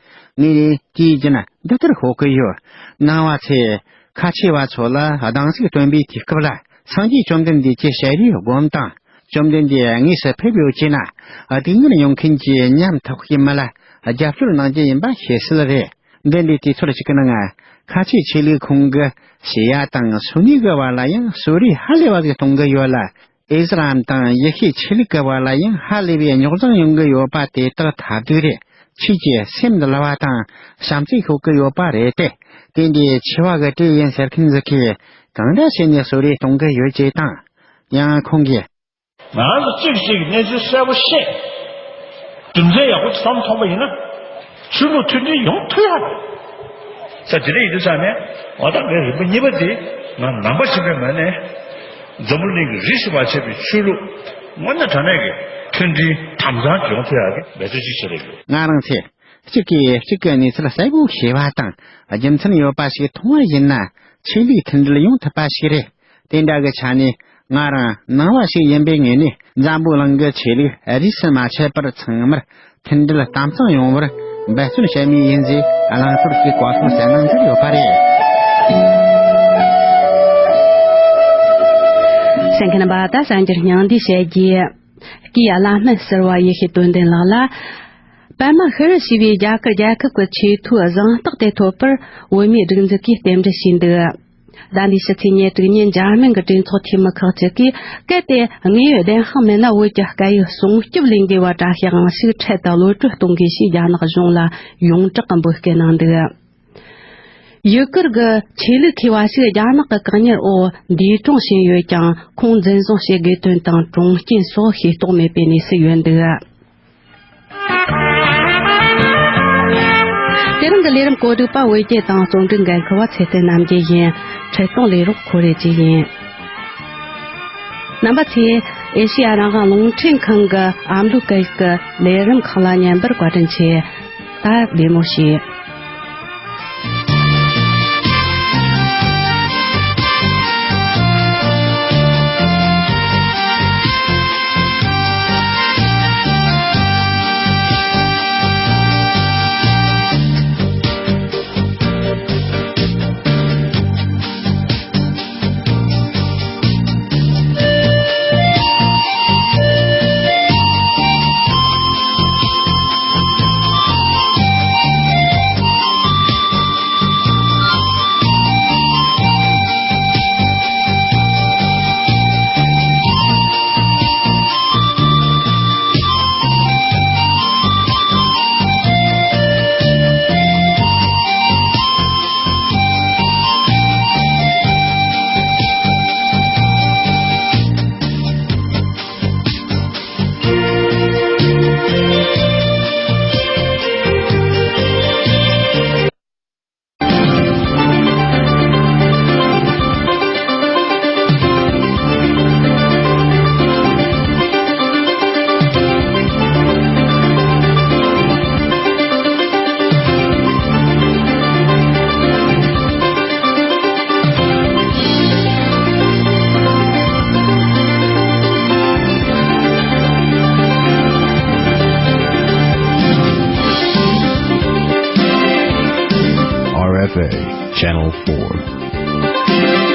ངས་དུས་རྒྱུན་འདི་ལྟར་ཤོད་ཀྱི་ཡོད། ནང་པ་ཚོས་ཁ་ཆེ་བ་ཚོ་ལ་སྡང་ཟུག་སྟོན་པའི་དུས་སྐབས་ལ། སངས་རྒྱས་བཅོམ་ལྡན་འདས་ཀྱི་ཞལ་བཞེས་སྒོམ་དང་། བཅོམ་ལྡན་འདས་དངོས་སུ་ཕེབས་ཡོད་ཅེ་ན། སྡུག་བསྔལ་མྱོང་མཁན་གྱི་ཉམ་ཐག་པའི་མི་ལ་རྒྱབ་སྐྱོར་གནང་རྒྱུ་ཡིན་པ་ཤེས་གསལ་རེད། འདི་འདྲའི་དུས་ཚོད་ཅིག་གི་ནང་ཁ་ཆེ་ཆོས་ལུགས་ཁོངས་ཀྱི་ཤི་ཡ་དང་སུ་ནི་གི་བར་ལ་ཡང་གསོད་རེས་ཧ་ལས་པ་ཞིག་གཏོང་གི་ཡོད་ལ། ཨི་སི་ལམ་དང་ཡེ་ཤུའི་ཆོས་ལུགས་ཀྱི་བར་ལ་ཡང་ཧ་ལས་པའི་རྙོག་འཛིང་ཡོང་གི་ཡོད་པ་དེ་དག་ཐབས་སྡུག་རེད། ཁྱེད་ཀྱིས་སེམས་འདུལ་བ་དང་བྱམས་བརྩེ་ཤོད་ཀྱི་ཡོད་པ་རེད་དེ། དེ་འདྲའི་འཆི་བ་གི་གྲས་ཡིན་ཟེར་མཁན་ཟིག་གིས་གང་འདྲ་བྱས་ནས་གསོད་རེས་གཏོང་གི་ཡོད་ཅེས་དང་། ཡང་ཁོང་གིས། ང་རང་ཚོ་གཅིག་གཅིག་གི་གནས་ཚུལ་གསལ་པོ་ཤེས། རྒྱུ་མཚན་ཡག་པོ་བསམ་ཐོང་པ་ཡིན་ན། ཆོས་ལུགས་མཐུན་སྒྲིལ་ཡོང་ཐུབ་ཡ་རེད། ས་དེ་འདྲ་ཡིན་དུས་ས་ནས་འོ་ད་ངའི་རིམ་པ་གཉིས་པ་དེ་ང་ནང་པ་ཞིག་པའི་ངོས་ནས་འཛམ་བུ་གླིང་གི་རིས་སུ་མ་ཆད་པའི་ཆོས་ལུགས་དངོས་གནས་དྲང་གནས་ཀྱི་མཐུན་སྒྲིལ་དམ་གཙང་ཡོང་ཐུབ་ཡ་གི་འབད་རྩོལ་ཅིག་བྱེད་རེད། ང་རང་ཚོས་གཅིག་གིས་གཅིག་གི་གནས་ཚུལ་གསལ་པོ་ཤེས་པ་དང་རྒྱུ་མཚན་ཡོད་པ་ཞིག་མཐོང་བ་ཡིན་ན། ཆོས་ལུགས་མཐུན་སྒྲིལ་ཡོང་ཐུབ་པ་ཞིག་རེད། དེ་འདྲ་གི་ཆ་ནས་ང་རང་ནང་པ་ཞིག་ཡིན་པའི་ངོས་ནས་འཛམ་བུ་གླིང་གི་ཆོས་ལུགས་རིས་སུ་མ་ཆད་པར་ཚང་མར་མཐུན་སྒྲིལ་དམ་གཙང་ཡོང་བར་འབད་བརྩོན་བྱེད་མུས་ཡིན་ཞེས་རླངས་འཁོར་གྱི་བཀའ་སློབ་གསན་གནང་མཛད་ཡོད་པ་རེད། གསན་མཁན་རྣམ་པ། ད་གསར་འགྱུར་སྙིང་བསྡུས་བཤད་རྒྱུ། སྐུའི་བླ་སྨན་ཟུར་པ་ཡེ་ཤེས་དོན་ལྡན་ལགས་ལ། པདྨ་ཤྲཱི་ཞེས་པའི་རྒྱ་གར་རྒྱལ་ཁབ་ཀྱི་ཆེས་མཐོའི་གཟེངས་རྟགས་དེ་ཐོབ་པར་བོད་མིའི་སྒྲིག་འཛུགས་ཀྱིས་རྟེན་འབྲེལ་ཞུས་འདུག་ཟླ་འདིའི་ཕྱི་ཚེས་ཉེར་དྲུག་ཉིན་འཇར་མན་གྱི་གྲོས་ཚོགས་འཐུས་མི་ཁག་ཅིག་གིས། གལ་ཏེ་དངོས་ཡོད་བདེན་དཔང་མེད་ན། བོད་ཀྱི་སྐད་ཡིག་སྲུང་སྐྱོབ་ལས་འགུལ་བ་བཀྲ་ཤིས་དབང་ཕྱུག་འཕྲལ་དུ་གློད་བཀྲོལ་གཏོང་དགོས་ཞེས་རྒྱ་ནག་གཞུང་ལ་ཡོངས་གྲགས་ཀྱི་འབོད་སྐུལ་གནང་འདུག་ཡུ་གུར་གྱི་ཆོས་ལུགས་མཁས་པ་ཞིག་རྒྱ་ནག་གི་བཀག་ཉར་འོག་འདས་གྲོངས་ཕྱིན་ཡོད་ཀྱང་། ཁོང་འཛིན་བཟུང་བྱེད་དགོས་དོན་དང་། གྲོངས་རྐྱེན་སོགས་ཤེས་རྟོགས་མེད་པའི་གནས་སུ་ཡོད་འདུག་དེ་རིང་གི་ལས་རིམ་གོ་སྒྲིག་པ་བོད་སྐད་དང་རྩོམ་སྒྲིག་འགན་འཁུར་བ་ཚེ་བརྟན་རྣམ་རྒྱལ་ཡིན། འཕྲིན་གཏོང་ལས་རོགས་ཁོ་རེ་ཅི་ཡིན། རྣམ་པ་ཚོས་ཨེ་ཤེ་ཡ་རང་དབང་རླུང་འཕྲིན་ཁང་གི་ཨ་མདོའི་སྐད་ཡིག་གི་ལས་རིམ་ཁག་ལ་ཉན་པར་བཀའ་དྲིན་ཆེ། ད་བདེ་མོ་བྱོས། R F A Channel four.